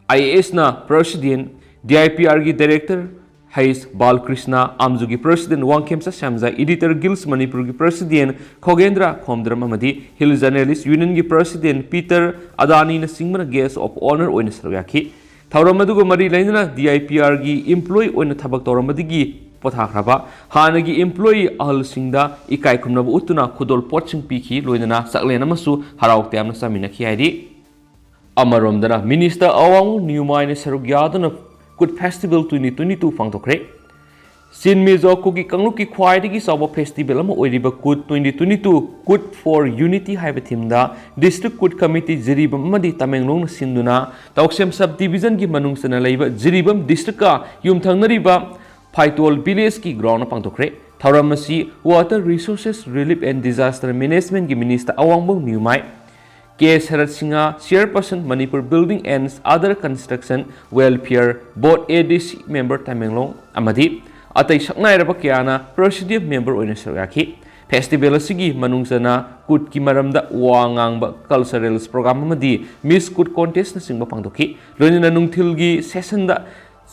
I A ꯑꯦꯁꯅ ꯄ꯭ꯔꯁꯤꯗꯦꯟ, ꯗꯤ ꯑꯥꯏ ꯄꯤ ꯑꯥꯔꯒꯤ ꯗꯥꯏꯔꯦꯛꯇꯔ ꯍꯩꯁ ꯕꯥꯂꯀ꯭ꯔꯤꯁꯅ, ꯑꯥꯝꯖꯨꯒꯤ president Wangkhemcha Shyamja, editor guilds ꯃꯅꯤꯄꯨꯔꯒꯤ ꯄ꯭ꯔꯁꯤꯗꯦꯟ ꯈꯣꯒꯦꯟꯗ꯭ꯔ ꯈꯣꯝꯗ꯭ꯔꯝ ꯑꯃꯗꯤ ꯍꯤꯜ ꯖꯔꯅꯦꯂꯤꯁ ꯌꯨꯅꯤꯌꯟꯒꯤ ꯄ꯭ꯔꯁꯤꯗꯦꯟ ꯄꯤꯇꯔ ꯑꯗꯥꯅꯤꯅꯆꯤꯡꯕꯅ ꯒꯦꯁ ꯑꯣꯐ ꯑꯣꯅꯔ ꯑꯣꯏꯅ ꯁꯔꯨꯛ ꯌꯥꯈꯤ꯫ ꯊꯧꯔꯝ ꯑꯗꯨꯒ ꯃꯔꯤ ꯂꯩꯅꯅ ꯗꯤ ꯑꯥꯏ ꯄꯤ ꯑꯥꯔꯒꯤ ꯏꯝꯄ꯭ꯂꯣꯌꯤ ꯑꯣꯏꯅ ꯊꯕꯛ ꯇꯧꯔꯝꯕꯗꯒꯤ ꯄꯣꯊꯥꯈ꯭ꯔꯕ ꯍꯥꯟꯅꯒꯤ ꯏꯝꯄ꯭ꯂꯣꯌꯤ ꯑꯍꯜꯁꯤꯡꯗ ꯏꯀꯥꯏ ꯈꯨꯝꯅꯕ ꯎꯠꯇꯨꯅ ꯈꯨꯗꯣꯜ ꯄꯣꯠꯁꯤꯡ ꯄꯤꯈꯤ, ꯂꯣꯏꯅꯅ ꯆꯥꯛꯂꯦꯟ ꯑꯃꯁꯨ ꯍꯔꯥꯎ ꯇꯌꯥꯝꯅ ꯆꯥꯃꯤꯟꯅꯈꯤ ꯍꯥꯏꯔꯤ꯫ ꯑꯃꯔꯣꯝꯗꯅ ꯃꯤꯅꯤꯁꯇꯔ ꯑꯋꯥꯡꯕꯝ ꯅꯤꯌꯨꯃꯥꯏꯅ ꯁꯔꯨꯛ ꯌꯥꯗꯨꯅ ꯀꯨꯠ ꯐꯦꯁꯇꯤꯚꯦꯜ ꯇ꯭ꯋꯦꯟꯇꯤ ꯇ꯭ꯋꯦꯟꯇꯤ ꯇꯨ ꯄꯥꯡꯊꯣꯛꯈ꯭ꯔꯦ꯫ ꯆꯤꯟꯃꯤꯖꯣ ꯀꯨꯀꯤ ꯀꯥꯡꯂꯨꯞꯀꯤ ꯈ꯭ꯋꯥꯏꯗꯒꯤ ꯆꯥꯎꯕ ꯐꯦꯁꯇꯤꯚꯦꯜ ꯑꯃ ꯑꯣꯏꯔꯤꯕ ꯀꯨꯠ ꯇ꯭ꯋꯦꯟꯇꯤ ꯇ꯭ꯋꯦꯟꯇꯤ ꯇꯨ, ꯀꯨꯠ ꯐꯣꯔ ꯌꯨꯅꯤꯇꯤ ꯍꯥꯏꯕ ꯊꯤꯝꯗ ꯗꯤꯁꯇ꯭ꯔꯤꯛ ꯀꯨꯠ ꯀꯃꯤꯇꯤ ꯖꯤꯔꯤꯕꯥꯝ ꯑꯃꯗꯤ ꯇꯃꯦꯡꯂꯣꯡꯅ ꯁꯤꯟꯗꯨꯅ ꯇꯧꯁꯦꯝ ꯁꯕ ꯗꯤꯕꯤꯖꯟꯒꯤ ꯃꯅꯨꯡ ꯆꯟꯅ ꯂꯩꯕ ꯖꯤꯔꯤꯕꯥꯝ ꯗꯤꯁꯇ꯭ꯔꯤꯛꯀ ꯌꯨꯝꯊꯪꯅꯔꯤꯕ ꯐꯥꯏꯇꯣꯜ ꯚꯤꯂꯦꯖꯀꯤ ꯒ꯭ꯔꯥꯎꯟꯗ ꯄꯥꯡꯊꯣꯛꯈ꯭ꯔꯦ꯫ ꯊꯧꯔꯝ ꯑꯁꯤ Water Resources Relief and Disaster Managementꯀꯤ minister Awangbam Niyumai, K Sarat Singh, chairperson Manipur Building and Other Construction Welfare Board, A D C member Tamenglong ꯑꯃꯗꯤ ꯑꯇꯩ ꯁꯛꯅꯥꯏꯔꯕ ꯀꯌꯥꯅ ꯄ꯭ꯔꯦꯁꯤꯗꯤꯌꯝ ꯃꯦꯝꯕꯔ ꯑꯣꯏꯅ ꯁꯔꯨꯛ ꯌꯥꯈꯤ꯫ ꯐꯦꯁꯇꯤꯚꯦꯜ ꯑꯁꯤꯒꯤ ꯃꯅꯨꯡ ꯆꯟꯅ ꯀꯨꯠꯀꯤ ꯃꯔꯝꯗ ꯋꯥ ꯉꯥꯡꯕ, ꯀꯜꯆꯔꯦꯜꯁ ꯄ꯭ꯔꯣꯒ꯭ꯔꯥꯝ ꯑꯃꯗꯤ ꯃꯤꯁ ꯀꯨꯠ ꯀꯣꯟꯇꯦꯁꯅꯆꯤꯡꯕ ꯄꯥꯡꯊꯣꯛꯈꯤ꯫ ꯂꯣꯏꯅꯅ ꯅꯨꯡꯊꯤꯜꯒꯤ ꯁꯦꯁꯟꯗ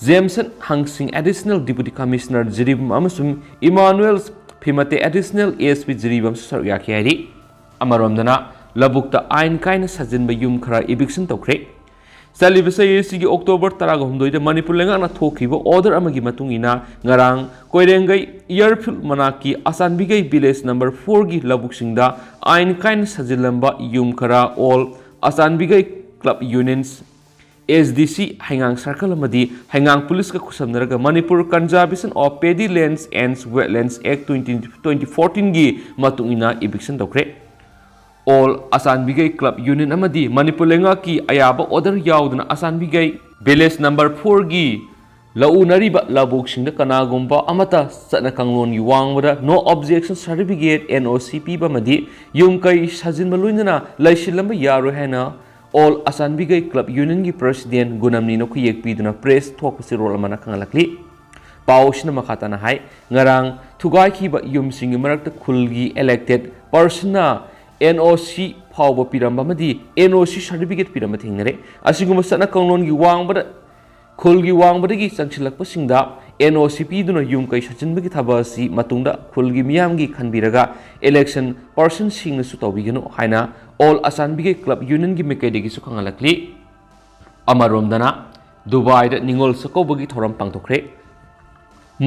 ꯖꯦꯝꯁꯟ ꯍꯪꯁꯤꯡ, ꯑꯦꯗꯤꯁꯅꯦꯜ ꯗꯤꯄꯨꯇꯤ ꯀꯃꯤꯁꯅꯔ ꯖꯤꯔꯤꯕꯥꯝ ꯑꯃꯁꯨꯡ ꯏꯃꯥꯅꯨꯑꯦꯜ ꯐꯤꯃꯇꯦ, ꯑꯦꯗꯤꯁꯅꯦꯜ ꯑꯦ ꯑꯦꯁ ꯄꯤ ꯖꯤꯔꯤꯕꯥꯝꯁꯨ ꯁꯔꯨꯛ ꯌꯥꯈꯤ ꯍꯥꯏꯔꯤ꯫ ꯑꯃꯔꯣꯝꯗꯅ ꯂꯧꯕꯨꯛꯇ ꯑꯥꯏꯟ ꯀꯥꯏꯅ ꯁꯥꯖꯤꯟꯕ ꯌꯨꯝ ꯈꯔ ꯏꯚꯤꯛꯁꯟ ꯇꯧꯈ꯭ꯔꯦ꯫ ꯆꯠꯂꯤꯕ ꯆꯍꯤ ꯑꯁꯤꯒꯤ ꯑꯣꯛꯇꯣꯕꯔ ꯇꯔꯥꯒ ꯍꯨꯝꯗꯣꯏꯗ ꯃꯅꯤꯄꯨꯔ ꯂꯩꯉꯥꯛꯅ ꯊꯣꯛꯈꯤꯕ ꯑꯣꯔꯗꯔ ꯑꯃꯒꯤ ꯃꯇꯨꯡ ꯏꯟꯅ ꯉꯔꯥꯡ ꯀꯣꯏꯔꯦꯡꯒꯩ ꯏꯌꯥꯔꯐꯤꯜ ꯃꯅꯥꯛꯀꯤ ꯑꯆꯥꯟꯕꯤꯒꯩ ꯚꯤꯂꯦꯖ ꯅꯝꯕꯔ ꯐꯣꯔꯒꯤ ꯂꯧꯕꯨꯛꯁꯤꯡꯗ ꯑꯥꯏꯟ ꯀꯥꯏꯅ ꯁꯥꯖꯤꯜꯂꯝꯕ ꯌꯨꯝ ꯈꯔ ꯑꯣꯜ ꯑꯆꯥꯟꯕꯤꯒꯩ ꯀ꯭ꯂꯕ ꯌꯨꯅꯤꯌꯟꯁ, ꯑꯦꯁ ꯗꯤ ꯁꯤ ꯍꯩꯉꯥꯡ ꯁꯥꯔꯀꯜ ꯑꯃꯗꯤ ꯍꯩꯉꯥꯡ ꯄꯨꯂꯤꯁꯀ ꯈꯨꯠꯁꯝꯅꯔꯒ Manipur Conservation of Paddy Lands and Wetlands Act twenty, twenty fourteenꯒꯤ ꯃꯇꯨꯡ ꯏꯟꯅ ꯏꯚꯤꯛꯁꯟ ꯇꯧꯈ꯭ꯔꯦ꯫ ꯑꯣꯜ ꯑꯆꯥꯟꯕꯤꯒꯩ ꯀ꯭ꯂꯕ ꯌꯨꯅꯤꯌꯟ ꯑꯃꯗꯤ ꯃꯅꯤꯄꯨꯔ ꯂꯩꯉꯥꯛꯀꯤ ꯑꯌꯥꯕ ꯑꯣꯔꯗꯔ ꯌꯥꯎꯗꯅ ꯑꯆꯥꯟꯕꯤꯒꯩ ꯚꯤꯂꯦꯖ ꯅꯝꯕꯔ ꯐꯣꯔꯒꯤ ꯂꯧꯎꯅꯔꯤꯕ ꯂꯧꯕꯨꯛꯁꯤꯡꯗ ꯀꯅꯥꯒꯨꯝꯕ ꯑꯃꯠꯇ ꯆꯠꯅ ꯀꯥꯡꯂꯣꯟꯒꯤ ꯋꯥꯡꯃꯗ ꯅꯣ ꯑꯣꯕꯖꯦꯛꯁꯟ ꯁꯥꯔꯇꯤꯐꯤꯀꯦꯠ, ꯑꯦꯟ ꯑꯣ ꯁꯤ, ꯄꯤꯕ ꯑꯃꯗꯤ ꯌꯨꯝ ꯀꯩ ꯁꯥꯖꯤꯟꯕ ꯂꯣꯏꯅꯅ ꯂꯩꯁꯤꯜꯂꯝꯕ ꯌꯥꯔꯣꯏ ꯍꯥꯏꯅ ꯑꯣꯜ ꯑꯆꯥꯟꯕꯤꯒꯩ ꯀ꯭ꯂꯕ ꯌꯨꯅꯤꯌꯟꯒꯤ ꯄ꯭ꯔꯁꯤꯗꯦꯟ ꯒꯨꯅꯝꯅꯤꯅ ꯈꯨꯌꯦꯛ ꯄꯤꯗꯨꯅ ꯄ꯭ꯔꯦꯁ ꯊꯣꯛꯄ ꯆꯦꯔꯣꯜ ꯑꯃꯅ ꯈꯪꯍꯜꯂꯛꯂꯤ꯫ ꯄꯥꯎ ꯑꯁꯤꯅ ꯃꯈꯥ ꯇꯥꯅ ꯍꯥꯏ, ꯉꯔꯥꯡ ꯊꯨꯒꯥꯏꯈꯤꯕ ꯌꯨꯝꯁꯤꯡꯒꯤ ꯃꯔꯛꯇ ꯈꯨꯜꯒꯤ ꯏꯂꯦꯛꯇꯦꯗ ꯄꯔꯁꯟꯅ ꯑꯦꯟ ꯑꯣ ꯁꯤ ꯐꯥꯎꯕ ꯄꯤꯔꯝꯕ ꯑꯃꯗꯤ ꯑꯦꯟ ꯑꯣ ꯁꯤ ꯁꯥꯔꯇꯤꯐꯤꯀꯦꯠ ꯄꯤꯔꯝꯕ ꯊꯦꯡꯅꯔꯦ꯫ ꯑꯁꯤꯒꯨꯝꯕ ꯆꯠꯅ ꯀꯥꯡꯂꯣꯟꯒꯤ ꯋꯥꯡꯃꯗ ꯈꯨꯜꯒꯤ ꯋꯥꯡꯃꯗꯒꯤ ꯆꯪꯁꯤꯜꯂꯛꯄꯁꯤꯡꯗ NOC ꯄꯤꯗꯨꯅ ꯌꯨꯝ ꯀꯩ ꯁꯥꯖꯤꯟꯕꯒꯤ ꯊꯕꯛ ꯑꯁꯤ ꯃꯇꯨꯡꯗ ꯈꯨꯜꯒꯤ ꯃꯤꯌꯥꯝꯒꯤ ꯈꯟꯕꯤꯔꯒ election personꯁꯤꯡꯅꯁꯨ ꯇꯧꯕꯤꯒꯅꯨ ꯍꯥꯏꯅ All Assam Brigade Club Unionꯒꯤ ꯃꯥꯏꯀꯩꯗꯒꯤꯁꯨ ꯈꯪꯍꯜꯂꯛꯂꯤ꯫ ꯑꯃꯔꯣꯝꯗꯅ ꯗꯨꯕꯥꯏꯗ ꯅꯤꯉꯣꯜ ꯆꯥꯛꯀꯧꯕꯒꯤ ꯊꯧꯔꯝ ꯄꯥꯡꯊꯣꯛꯈ꯭ꯔꯦ꯫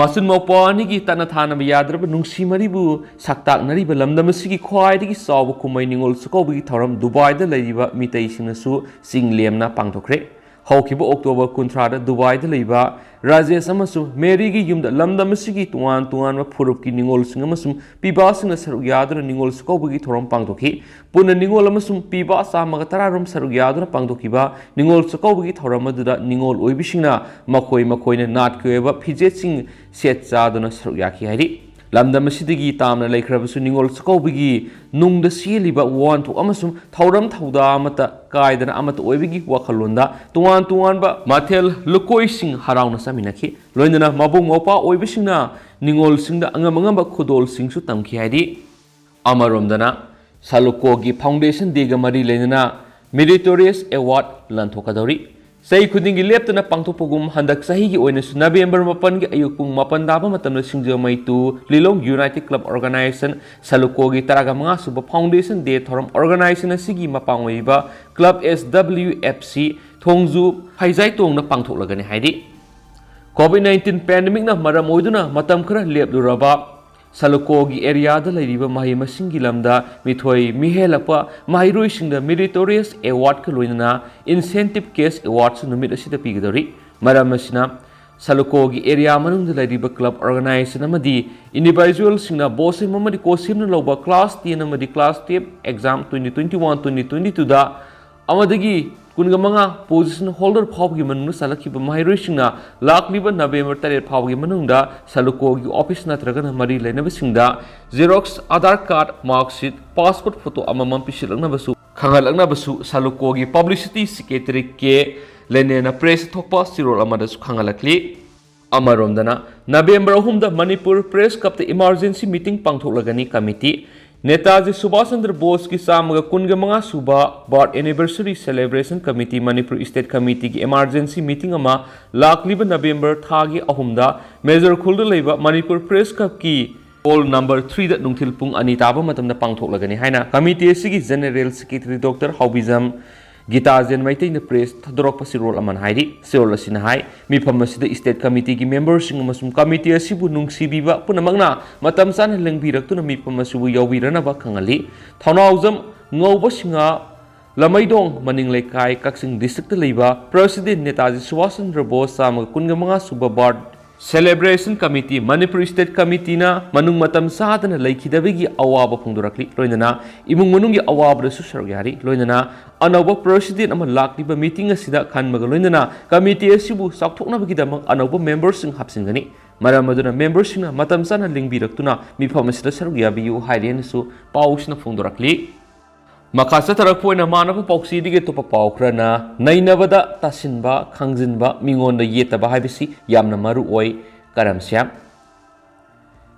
ꯃꯆꯤꯟ ꯃꯧꯄ꯭ꯋꯥ ꯑꯅꯤꯒꯤ ꯇꯠꯅ ꯊꯥꯅꯕ ꯌꯥꯗ꯭ꯔꯕ ꯅꯨꯡꯁꯤ ꯃꯔꯤꯕꯨ ꯁꯛꯇꯥꯛꯅꯔꯤꯕ ꯂꯝꯗꯝ ꯑꯁꯤꯒꯤ ꯈ꯭ꯋꯥꯏꯗꯒꯤ ꯆꯥꯎꯕ ꯀꯨꯝꯍꯩ ꯅꯤꯉꯣꯜ ꯆꯥꯛꯀꯧꯕꯒꯤ ꯊꯧꯔꯝ ꯗꯨꯕꯥꯏꯗ ꯂꯩꯔꯤꯕ ꯃꯤꯇꯩꯁꯤꯡꯅꯁꯨ ꯆꯤꯡ ꯂꯦꯝꯅ ꯄꯥꯡꯊꯣꯛꯈ꯭ꯔꯦ꯫ ꯍꯧꯈꯤꯕ October ꯀꯨꯟꯊ꯭ꯔꯥꯗ ꯗꯨꯕꯥꯏꯗ ꯂꯩꯕ ꯔꯥꯖꯦꯁ ꯑꯃꯁꯨꯡ ꯃꯦꯔꯤꯒꯤ ꯌꯨꯝꯗ ꯂꯝꯗꯝ ꯑꯁꯤꯒꯤ ꯇꯣꯉꯥꯟ ꯇꯣꯉꯥꯟꯕ ꯐꯨꯔꯨꯞꯀꯤ ꯅꯤꯉꯣꯜꯁꯤꯡ ꯑꯃꯁꯨꯡ ꯄꯤꯕꯥꯁꯤꯡꯅ ꯁꯔꯨꯛ ꯌꯥꯗꯨꯅ ꯅꯤꯉꯣꯜ ꯆꯥꯛꯀꯧꯕꯒꯤ ꯊꯧꯔꯝ ꯄꯥꯡꯊꯣꯛꯈꯤ꯫ ꯄꯨꯟꯅ ꯅꯤꯉꯣꯜ ꯑꯃꯁꯨꯡ ꯄꯤꯕ ꯆꯥꯝꯃꯒ ꯇꯔꯥ ꯔꯣꯝ ꯁꯔꯨꯛ ꯌꯥꯗꯨꯅ ꯄꯥꯡꯊꯣꯛꯈꯤꯕ ꯅꯤꯉꯣꯜ ꯆꯥꯛꯀꯧꯕꯒꯤ ꯊꯧꯔꯝ ꯑꯗꯨꯗ ꯅꯤꯉꯣꯜ ꯑꯣꯏꯕꯤꯁꯤꯡꯅ ꯃꯈꯣꯏ ꯃꯈꯣꯏꯅ ꯅꯥꯠꯀꯤ ꯑꯣꯏꯕ ꯐꯤꯖꯦꯠꯁꯤꯡ ꯁꯦꯠ ꯆꯥꯗꯨꯅ ꯁꯔꯨꯛ ꯌꯥꯈꯤ ꯍꯥꯏꯔꯤ꯫ ꯂꯝꯗꯝ ꯑꯁꯤꯗꯒꯤ ꯇꯥꯝꯅ ꯂꯩꯈ꯭ꯔꯕꯁꯨ ꯅꯤꯉꯣꯜ ꯆꯥꯛꯀꯧꯕꯒꯤ ꯅꯨꯡꯗ ꯆꯦꯜꯂꯤꯕ ꯋꯥꯍꯟꯊꯣꯛ ꯑꯃꯁꯨꯡ ꯊꯧꯔꯝ ꯊꯧꯗꯥ ꯑꯃꯠꯇ ꯀꯥꯏꯗꯅ ꯑꯃꯠꯇ ꯑꯣꯏꯕꯒꯤ ꯋꯥꯈꯜꯂꯣꯟꯗ ꯇꯣꯉꯥꯟ ꯇꯣꯉꯥꯟꯕ ꯃꯊꯦꯜ ꯂꯨꯀꯣꯏꯁꯤꯡ ꯍꯔꯥꯎꯅ ꯆꯥꯃꯤꯟꯅꯈꯤ꯫ ꯂꯣꯏꯅꯅ ꯃꯕꯨꯡ ꯃꯧꯄ꯭ꯋꯥ ꯑꯣꯏꯕꯁꯤꯡꯅ ꯅꯤꯉꯣꯜꯁꯤꯡꯗ ꯑꯉꯝ ꯑꯉꯝꯕ ꯈꯨꯗꯣꯜꯁꯤꯡꯁꯨ ꯇꯝꯈꯤ ꯍꯥꯏꯔꯤ꯫ ꯑꯃꯔꯣꯝꯗꯅ ꯁꯥꯂꯨꯀꯣꯒꯤ Foundation Dayꯒ ꯃꯔꯤ ꯂꯩꯅꯅ Meritorious Award ꯂꯥꯟꯊꯣꯛꯀꯗꯧꯔꯤ꯫ ꯆꯍꯤ ꯈꯨꯗꯤꯡꯒꯤ ꯂꯦꯞꯇꯅ ꯄꯥꯡꯊꯣꯛꯄꯒꯨꯝ ꯍꯟꯗꯛ ꯆꯍꯤꯒꯤ ꯑꯣꯏꯅꯁꯨ November ꯃꯥꯄꯟꯒꯤ ꯑꯌꯨꯛ ꯄꯨꯡ ꯃꯥꯄꯟ ꯇꯥꯕ ꯃꯇꯝꯗ ꯁꯤꯡꯖꯃꯩ to Lilong United Club Organization ꯁꯥꯂꯨꯀꯣꯒꯤ ꯇꯔꯥꯒ ꯃꯉꯥ ꯁꯨꯕ Foundation Day ꯊꯧꯔꯝ organization ꯑꯁꯤꯒꯤ ꯃꯄꯥꯡ ꯑꯣꯏꯔꯤꯕ Club SWFC ꯊꯣꯡꯖꯨ ꯐꯩꯖꯥꯏꯇꯣꯡꯅ ꯄꯥꯡꯊꯣꯛꯂꯒꯅꯤ ꯍꯥꯏꯔꯤ꯫ COVID nineteen pandemicꯅ ꯃꯔꯝ ꯑꯣꯏꯗꯨꯅ ꯃꯇꯝ ꯈꯔ ꯂꯦꯞꯂꯨꯔꯕ ꯁꯥꯂꯨꯀꯣꯒꯤ areaꯗ ꯂꯩꯔꯤꯕ ꯃꯍꯩ ꯃꯁꯤꯡꯒꯤ ꯂꯝꯗ ꯃꯤꯊꯣꯏ ꯃꯤꯍꯦꯜꯂꯛꯄ ꯃꯍꯩꯔꯣꯏꯁꯤꯡꯗ Meritorious Awardꯀ ꯂꯣꯏꯅꯅ Incentive Cash Awardꯁꯨ ꯅꯨꯃꯤꯠ ꯑꯁꯤꯗ ꯄꯤꯒꯗꯧꯔꯤ꯫ ꯃꯔꯝ ꯑꯁꯤꯅ ꯁꯥꯂꯨꯀꯣꯒꯤ area ꯃꯅꯨꯡꯗ ꯂꯩꯔꯤꯕ club organization ꯑꯃꯗꯤ individualꯁꯤꯡꯅ ꯕꯣꯁꯦꯝ ꯑꯃꯗꯤ ꯀꯣꯁꯦꯝꯅ ꯂꯧꯕ class ten ꯑꯃꯗꯤ class twelve exam twenty twenty one twenty twenty twoꯗ ꯑꯃꯗꯒꯤ ꯀꯨꯟꯒ ꯃꯉꯥ position holder ꯐꯥꯎꯕꯒꯤ ꯃꯅꯨꯡꯗ ꯆꯜꯂꯛꯈꯤꯕ ꯃꯍꯩꯔꯣꯏꯁꯤꯡꯅ ꯂꯥꯛꯂꯤꯕ November ꯇꯔꯦꯠ ꯐꯥꯎꯕꯒꯤ ꯃꯅꯨꯡꯗ ꯁꯥꯂꯨꯀꯣꯒꯤ office ꯅꯠꯇ꯭ꯔꯒꯅ ꯃꯔꯤ ꯂꯩꯅꯕꯁꯤꯡꯗ Xerox, Aadhaar card, mark sheet, passport photo ꯑꯃꯃꯝ ꯄꯤꯁꯤꯜꯂꯛꯅꯕꯁꯨ ꯈꯪꯍꯜꯂꯛꯅꯕꯁꯨ ꯁꯥꯂꯨꯀꯣꯒꯤ publicity secretary ꯀꯦ ꯂꯦꯅꯦꯅ press ꯊꯣꯛꯄ ꯆꯦꯔꯣꯜ ꯑꯃꯗꯁꯨ ꯈꯪꯍꯜꯂꯛꯂꯤ꯫ ꯑꯃꯔꯣꯝꯗꯅ November ꯑꯍꯨꯝꯗ Manipur Press Clubꯇ emergency meeting ꯄꯥꯡꯊꯣꯛꯂꯒꯅꯤ committee꯫ Netaji Subhash Chandra ꯕꯣꯁꯀꯤ ꯆꯥꯝꯃꯒ ꯀꯨꯟꯒ ꯃꯉꯥ ꯁꯨꯕ Birth Anniversary Celebration Committee Manipur State Committeeꯒꯤ emergency meeting ꯑꯃ ꯂꯥꯛꯂꯤꯕ November ꯊꯥꯒꯤ ꯑꯍꯨꯝꯗ ꯃꯦꯖꯔ ꯈꯨꯜꯗ ꯂꯩꯕ ꯃꯅꯤꯄꯨꯔ Press Clubꯀꯤ hall number threeꯗ ꯅꯨꯡꯊꯤꯜ ꯄꯨꯡ ꯑꯅꯤ ꯇꯥꯕ ꯃꯇꯝꯗ ꯄꯥꯡꯊꯣꯛꯂꯒꯅꯤ ꯍꯥꯏꯅ committee ꯑꯁꯤꯒꯤ General Secretary Doctor ꯍꯥꯎꯕꯤꯖꯝ ꯒꯤꯇꯥꯖꯦꯟ ꯃꯩꯇꯩꯅ press ꯊꯥꯗꯣꯔꯛꯄ ꯆꯦꯔꯣꯜ ꯑꯃꯅ ꯍꯥꯏꯔꯤ꯫ ꯆꯦꯔꯣꯜ ꯑꯁꯤꯅ ꯍꯥꯏ, ꯃꯤꯐꯝ ꯑꯁꯤꯗ State Committeeꯒꯤ memberꯁꯤꯡ ꯑꯃꯁꯨꯡ committee ꯑꯁꯤꯕꯨ ꯅꯨꯡꯁꯤꯕꯤꯕ ꯄꯨꯝꯅꯃꯛꯅ ꯃꯇꯝ ꯆꯥꯅ ꯂꯦꯡꯕꯤꯔꯛꯇꯨꯅ ꯃꯤꯐꯝ ꯑꯁꯤꯕꯨ ꯌꯥꯎꯕꯤꯔꯅꯕ ꯈꯪꯍꯜꯂꯤ꯫ ꯊꯧꯅꯥꯎꯖꯝ ꯉꯧꯕ ꯁꯤꯡꯍ, ꯂꯃꯩꯗꯣꯡ ꯃꯅꯤꯡ ꯂꯩꯀꯥꯏ, ꯀꯛꯆꯤꯡ districtꯇ ꯂꯩꯕ President ꯅꯦꯇꯥꯖꯤ ꯁꯨꯚꯥꯁ ꯆꯟꯗ꯭ꯔ ꯕꯣꯁ ꯆꯥꯝꯃꯒ ꯀꯨꯟꯒ ꯃꯉꯥ ꯁꯨꯕ Birth Celebration Committee, Manipur State Committeeꯅ ꯃꯅꯨꯡ ꯃꯇꯝ ꯆꯥꯗꯅ ꯂꯩꯈꯤꯗꯕꯒꯤ ꯑꯋꯥꯕ ꯐꯣꯡꯗꯣꯔꯛꯂꯤ꯫ ꯂꯣꯏꯅꯅ ꯏꯃꯨꯡ ꯃꯅꯨꯡꯒꯤ ꯑꯋꯥꯕꯗꯁꯨ ꯁꯔꯨꯛ ꯌꯥꯔꯤ꯫ ꯂꯣꯏꯅꯅ ꯑꯅꯧꯕ President ꯑꯃ ꯂꯥꯛꯂꯤꯕ meeting ꯑꯁꯤꯗ ꯈꯟꯕꯒ ꯂꯣꯏꯅꯅ committee ꯑꯁꯤꯕꯨ ꯆꯥꯎꯊꯣꯛꯅꯕꯒꯤꯗꯃꯛ ꯑꯅꯧꯕ memberꯁꯤꯡ ꯍꯥꯞꯆꯤꯟꯒꯅꯤ꯫ ꯃꯔꯝ ꯑꯗꯨꯅ memberꯁꯤꯡꯅ ꯃꯇꯝ ꯆꯥꯅ ꯂꯤꯡꯕꯤꯔꯛꯇꯨꯅ ꯃꯤꯐꯝ ꯑꯁꯤꯗ ꯁꯔꯨꯛ ꯌꯥꯕꯤꯌꯨ ꯍꯥꯏꯔꯤ ꯍꯥꯏꯅꯁꯨ ꯄꯥꯎꯁꯤꯅ ꯐꯣꯡꯗꯣꯔꯛꯂꯤ꯫ ꯃꯈꯥ ꯆꯠꯊꯔꯛꯄ ꯑꯣꯏꯅ ꯃꯥꯟꯅꯕ ꯄꯥꯎꯆꯦꯗꯒꯤ ꯑꯇꯣꯞꯄ ꯄꯥꯎ ꯈꯔꯅ, ꯅꯩꯅꯕꯗ ꯇꯥꯁꯤꯟꯕ, ꯈꯪꯖꯤꯟꯕ, ꯃꯤꯉꯣꯟꯗ ꯌꯦꯠꯇꯕ ꯍꯥꯏꯕꯁꯤ ꯌꯥꯝꯅ ꯃꯔꯨ ꯑꯣꯏ꯫ ꯀꯔꯝ Shyam.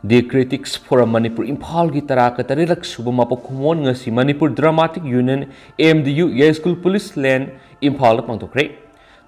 The Critics Forum Manipur ꯏꯝꯐꯥꯜꯒꯤ ꯇꯔꯥꯒ ꯇꯔꯦꯠꯂꯛ ꯁꯨꯕ ꯃꯄꯣꯛ ꯀꯨꯝꯑꯣꯟ ꯉꯁꯤ Manipur Dramatic Union, M D U, Yaiskul Police Lane, ꯏꯝꯐꯥꯜꯗ ꯄꯥꯡꯊꯣꯛꯈ꯭ꯔꯦ꯫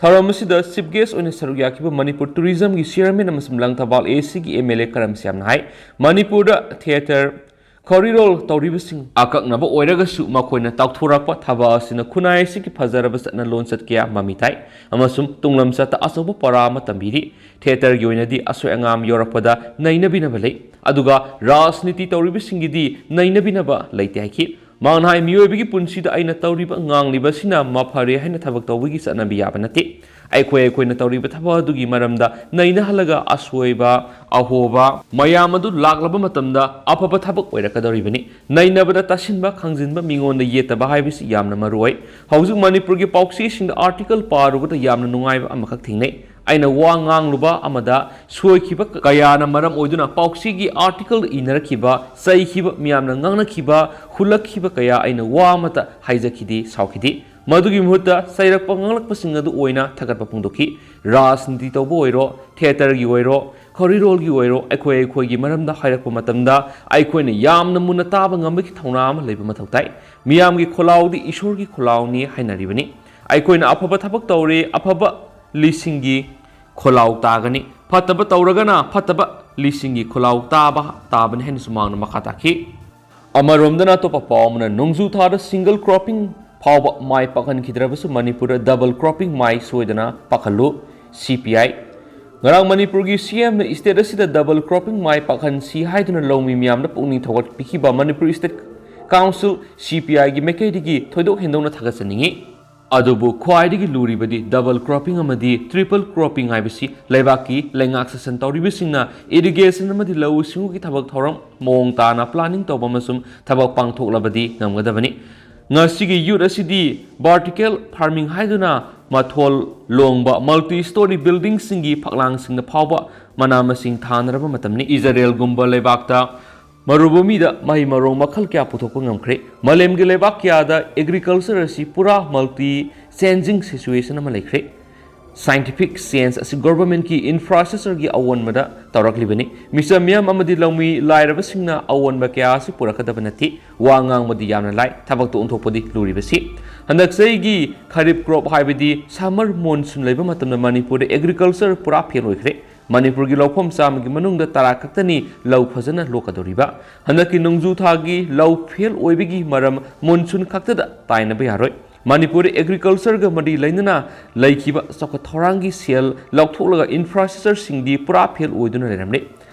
ꯊꯧꯔꯝ ꯑꯁꯤꯗ chief guest ꯑꯣꯏꯅ ꯁꯔꯨꯛ ꯌꯥꯈꯤꯕ ꯃꯅꯤꯄꯨꯔ Tourismꯒꯤ chairman ꯑꯃꯁꯨꯡ ꯂꯪꯊꯕꯥꯜ ACꯒꯤ MLA ꯀꯔꯝ ꯁ꯭ꯌꯥꯝꯅ ꯍꯥꯏ, ꯃꯅꯤꯄꯨꯔꯗ theatre, ꯈꯣꯔꯤꯔꯣꯜ ꯇꯧꯔꯤꯕꯁꯤꯡ ꯑꯀꯛꯅꯕ ꯑꯣꯏꯔꯒꯁꯨ ꯃꯈꯣꯏꯅ ꯇꯥꯎꯊꯣꯔꯛꯄ ꯊꯕꯛ ꯑꯁꯤꯅ ꯈꯨꯟꯅꯥꯏ ꯑꯁꯤꯒꯤ ꯐꯖꯔꯕ ꯆꯠꯅ ꯂꯣꯟꯆꯠ ꯀꯌꯥ ꯃꯃꯤ ꯇꯥꯏ ꯑꯃꯁꯨꯡ ꯇꯨꯡꯂꯝꯆꯠꯇ ꯑꯆꯧꯕ ꯄꯔꯥ ꯑꯃ ꯇꯝꯕꯤꯔꯤ꯫ Theatreꯒꯤ ꯑꯣꯏꯅꯗꯤ ꯑꯁꯣꯏ ꯑꯉꯥꯝ ꯌꯥꯎꯔꯛꯄꯗ ꯅꯩꯅꯕꯤꯅꯕ ꯂꯩ, ꯑꯗꯨꯒ ꯔꯥꯖꯅꯤꯇꯤ ꯇꯧꯔꯤꯕꯁꯤꯡꯒꯤꯗꯤ ꯅꯩꯅꯕꯤꯅꯕ ꯂꯩꯇꯦ ꯍꯥꯏꯈꯤ꯫ ꯃꯍꯥꯛꯅ ꯍꯥꯏ, ꯃꯤꯑꯣꯏꯕꯒꯤ ꯄꯨꯟꯁꯤꯗ ꯑꯩꯅ ꯇꯧꯔꯤꯕ ꯉꯥꯡꯂꯤꯕ ꯑꯁꯤꯅ ꯃꯐꯔꯦ ꯍꯥꯏꯅ ꯊꯕꯛ ꯇꯧꯕꯒꯤ ꯆꯠꯅꯕꯤ ꯌꯥꯕ ꯅꯠꯇꯦ꯫ ꯑꯩꯈꯣꯏ ꯑꯩꯈꯣꯏꯅ ꯇꯧꯔꯤꯕ ꯊꯕꯛ ꯑꯗꯨꯒꯤ ꯃꯔꯝꯗ ꯅꯩꯅꯍꯜꯂꯒ ꯑꯁꯣꯏꯕ, ꯑꯍꯣꯕ ꯃꯌꯥꯝ ꯑꯗꯨ ꯂꯥꯛꯂꯕ ꯃꯇꯝꯗ ꯑꯐꯕ ꯊꯕꯛ ꯑꯣꯏꯔꯛꯀꯗꯧꯔꯤꯕꯅꯤ꯫ ꯅꯩꯅꯕꯗ ꯇꯥꯁꯤꯟꯕ, ꯈꯪꯖꯤꯟꯕ, ꯃꯤꯉꯣꯟꯗ ꯌꯦꯠꯇꯕ ꯍꯥꯏꯕꯁꯤ ꯌꯥꯝꯅ ꯃꯔꯨ ꯑꯣꯏ꯫ ꯍꯧꯖꯤꯛ ꯃꯅꯤꯄꯨꯔꯒꯤ ꯄꯥꯎꯆꯦꯁꯤꯡꯗ article ꯄꯥꯔꯨꯕꯗ ꯌꯥꯝꯅ ꯅꯨꯡꯉꯥꯏꯕ ꯑꯃꯈꯛ ꯊꯦꯡꯅꯩ꯫ ꯑꯩꯅ ꯋꯥ ꯉꯥꯡꯂꯨꯕ ꯑꯃꯗ ꯁꯣꯏꯈꯤꯕ ꯀꯌꯥꯅ ꯃꯔꯝ ꯑꯣꯏꯗꯨꯅ ꯄꯥꯎꯆꯦꯒꯤ article ꯏꯅꯔꯛꯈꯤꯕ, ꯆꯩꯈꯤꯕ, ꯃꯤꯌꯥꯝꯅ ꯉꯥꯡꯅꯈꯤꯕ, ꯍꯨꯜꯂꯛꯈꯤꯕ ꯀꯌꯥ ꯑꯩꯅ ꯋꯥ ꯑꯃꯠꯇ ꯍꯥꯏꯖꯈꯤꯗꯦ, ꯁꯥꯎꯈꯤꯗꯦ꯫ ꯃꯗꯨꯒꯤ ꯃꯍꯨꯠꯇ ꯆꯩꯔꯛꯄ, ꯉꯥꯡꯂꯛꯄꯁꯤꯡ ꯑꯗꯨ ꯑꯣꯏꯅ ꯊꯥꯒꯠꯄ ꯐꯣꯡꯗꯣꯛꯈꯤ꯫ ꯔꯥꯖꯅꯤꯇꯤ ꯇꯧꯕ ꯑꯣꯏꯔꯣ, theatreꯒꯤ ꯑꯣꯏꯔꯣ, ꯈꯣꯔꯤꯔꯣꯜꯒꯤ ꯑꯣꯏꯔꯣ, ꯑꯩꯈꯣꯏ ꯑꯩꯈꯣꯏꯒꯤ ꯃꯔꯝꯗ ꯍꯥꯏꯔꯛꯄ ꯃꯇꯝꯗ ꯑꯩꯈꯣꯏꯅ ꯌꯥꯝꯅ ꯃꯨꯟꯅ ꯇꯥꯕ ꯉꯝꯕꯒꯤ ꯊꯧꯅꯥ ꯑꯃ ꯂꯩꯕ ꯃꯊꯧ ꯇꯥꯏ꯫ ꯃꯤꯌꯥꯝꯒꯤ ꯈꯣꯜꯂꯥꯎꯗꯤ ꯏꯁꯣꯔꯒꯤ ꯈꯣꯜꯂꯥꯎꯅꯤ ꯍꯥꯏꯅꯔꯤꯕꯅꯤ꯫ ꯑꯩꯈꯣꯏꯅ ꯑꯐꯕ ꯊꯕꯛ ꯇꯧꯔꯦ, ꯑꯐꯕ ꯂꯤꯁꯤꯡꯒꯤ ꯈꯣꯜꯂꯥꯎ ꯇꯥꯒꯅꯤ, ꯐꯠꯇꯕ ꯇꯧꯔꯒꯅ ꯐꯠꯇꯕ ꯂꯤꯁꯤꯡꯒꯤ ꯈꯣꯜꯂꯥꯎ ꯇꯥꯕ ꯇꯥꯕꯅꯤ ꯍꯥꯏꯅꯁꯨ ꯃꯍꯥꯛꯅ ꯃꯈꯥ ꯇꯥꯈꯤ꯫ ꯑꯃꯔꯣꯝꯗꯅ ꯑꯇꯣꯞꯄ ꯄꯥꯎ ꯑꯃꯅ ꯅꯣꯡꯖꯨ ꯊꯥꯗ single cropping ꯐꯥꯎꯕ ꯃꯥꯏ ꯄꯥꯛꯍꯟꯈꯤꯗ꯭ꯔꯕꯁꯨ ꯃꯅꯤꯄꯨꯔꯗ double cropping ꯃꯥꯏ ꯁꯣꯏꯗꯅ ꯄꯥꯛꯍꯜꯂꯨ, ꯁꯤ ꯄꯤ ꯑꯥꯏ꯫ ꯉꯔꯥꯡ ꯃꯅꯤꯄꯨꯔꯒꯤ ꯁꯤ ꯑꯦꯝꯅ state ꯑꯁꯤꯗ double cropping ꯃꯥꯏ ꯄꯥꯛꯍꯟꯁꯤ ꯍꯥꯏꯗꯨꯅ ꯂꯧꯃꯤ ꯃꯤꯌꯥꯝꯗ ꯄꯨꯛꯅꯤꯡ ꯊꯧꯒꯠꯄꯤꯈꯤꯕ ꯃꯅꯤꯄꯨꯔ State Council, ꯁꯤ ꯄꯤ ꯑꯥꯏꯒꯤ ꯃꯥꯏꯀꯩꯗꯒꯤ ꯊꯣꯏꯗꯣꯛ ꯍꯦꯟꯗꯣꯛꯅ ꯊꯥꯒꯠꯆꯅꯤꯡꯏ꯫ ꯑꯗꯨꯕꯨ ꯈ꯭ꯋꯥꯏꯗꯒꯤ ꯂꯨꯔꯤꯕꯗꯤ double cropping ꯑꯃꯗꯤ triple cropping ꯍꯥꯏꯕꯁꯤ ꯂꯩꯕꯥꯛꯀꯤ ꯂꯩꯉꯥꯛ ꯁꯥꯁꯟ ꯇꯧꯔꯤꯕꯁꯤꯡꯅ irrigation ꯑꯃꯗꯤ ꯂꯧꯎ ꯁꯤꯡꯎꯒꯤ ꯊꯕꯛ ꯊꯧꯔꯝ ꯃꯑꯣꯡ ꯇꯥꯅ planning ꯇꯧꯕ ꯑꯃꯁꯨꯡ ꯊꯕꯛ ꯄꯥꯡꯊꯣꯛꯂꯕꯗꯤ ꯉꯝꯒꯗꯕꯅꯤ꯫ ꯉꯁꯤꯒꯤ youth ꯑꯁꯤꯗꯤ vertical farming ꯍꯥꯏꯗꯨꯅ ꯃꯊꯣꯜ ꯂꯣꯡꯕ multi story buildingꯁꯤꯡꯒꯤ ꯐꯛꯂꯥꯡꯁꯤꯡꯗ ꯐꯥꯎꯕ ꯃꯅꯥ ꯃꯁꯤꯡ ꯊꯥꯅꯔꯕ ꯃꯇꯝꯅꯤ꯫ ꯏꯖꯔꯦꯜꯒꯨꯝꯕ ꯂꯩꯕꯥꯛꯇ ꯃꯔꯨꯚꯨꯃꯤꯗ ꯃꯍꯩ ꯃꯔꯣꯡ ꯃꯈꯜ ꯀꯌꯥ ꯄꯨꯊꯣꯛꯄ ꯉꯝꯈ꯭ꯔꯦ꯫ ꯃꯥꯂꯦꯝꯒꯤ ꯂꯩꯕꯥꯛ ꯀꯌꯥꯗ agriculture ꯑꯁꯤ ꯄꯨꯔꯥ multi changing situation ꯑꯃ ꯂꯩꯈ꯭ꯔꯦ꯫ Scientific change ꯑꯁꯤ governmentꯀꯤ infrastructureꯒꯤ ꯑꯑꯣꯟꯕꯗ ꯇꯧꯔꯛꯂꯤꯕꯅꯤ꯫ ꯃꯤꯆꯝ ꯃꯤꯌꯥꯝ ꯑꯃꯗꯤ ꯂꯧꯃꯤ ꯂꯥꯏꯔꯕꯁꯤꯡꯅ ꯑꯑꯣꯟꯕ ꯀꯌꯥ ꯑꯁꯤ ꯄꯨꯔꯛꯀꯗꯕ ꯅꯠꯇꯦ꯫ ꯋꯥ ꯉꯥꯡꯕꯗꯤ ꯌꯥꯝꯅ ꯂꯥꯏ, ꯊꯕꯛꯇ ꯑꯣꯟꯊꯣꯛꯄꯗꯤ ꯂꯨꯔꯤꯕꯁꯤ꯫ ꯍꯟꯗꯛ ꯆꯍꯤꯒꯤ ꯈꯔꯤꯞ crop ꯍꯥꯏꯕꯗꯤ summer monsoon ꯂꯩꯕ ꯃꯇꯝꯗ ꯃꯅꯤꯄꯨꯔꯗ agriculture ꯄꯨꯔꯥ fail ꯑꯣꯏꯈ꯭ꯔꯦ꯫ ꯃꯅꯤꯄꯨꯔꯒꯤ ꯂꯧꯐꯝ ꯆꯥꯝꯃꯒꯤ ꯃꯅꯨꯡꯗ ꯇꯔꯥ ꯈꯛꯇꯅꯤ ꯂꯧ ꯐꯖꯅ ꯂꯣꯛꯀꯗꯧꯔꯤꯕ꯫ ꯍꯟꯗꯛꯀꯤ ꯅꯣꯡꯖꯨ ꯊꯥꯒꯤ ꯂꯧ fail ꯑꯣꯏꯕꯒꯤ ꯃꯔꯝ monsoon ꯈꯛꯇꯗ ꯇꯥꯏꯅꯕ ꯌꯥꯔꯣꯏ꯫ ꯃꯅꯤꯄꯨꯔ agricultureꯒ ꯃꯔꯤ ꯂꯩꯅꯅ ꯂꯩꯈꯤꯕ ꯆꯥꯎꯈꯠ ꯊꯧꯔꯥꯡꯒꯤ ꯁꯦꯜ ꯂꯧꯊꯣꯛꯂꯒ infrastructureꯁꯤꯡꯗꯤ ꯄꯨꯔꯥ fail ꯑꯣꯏꯗꯨꯅ ꯂꯩꯔꯝꯂꯦ꯫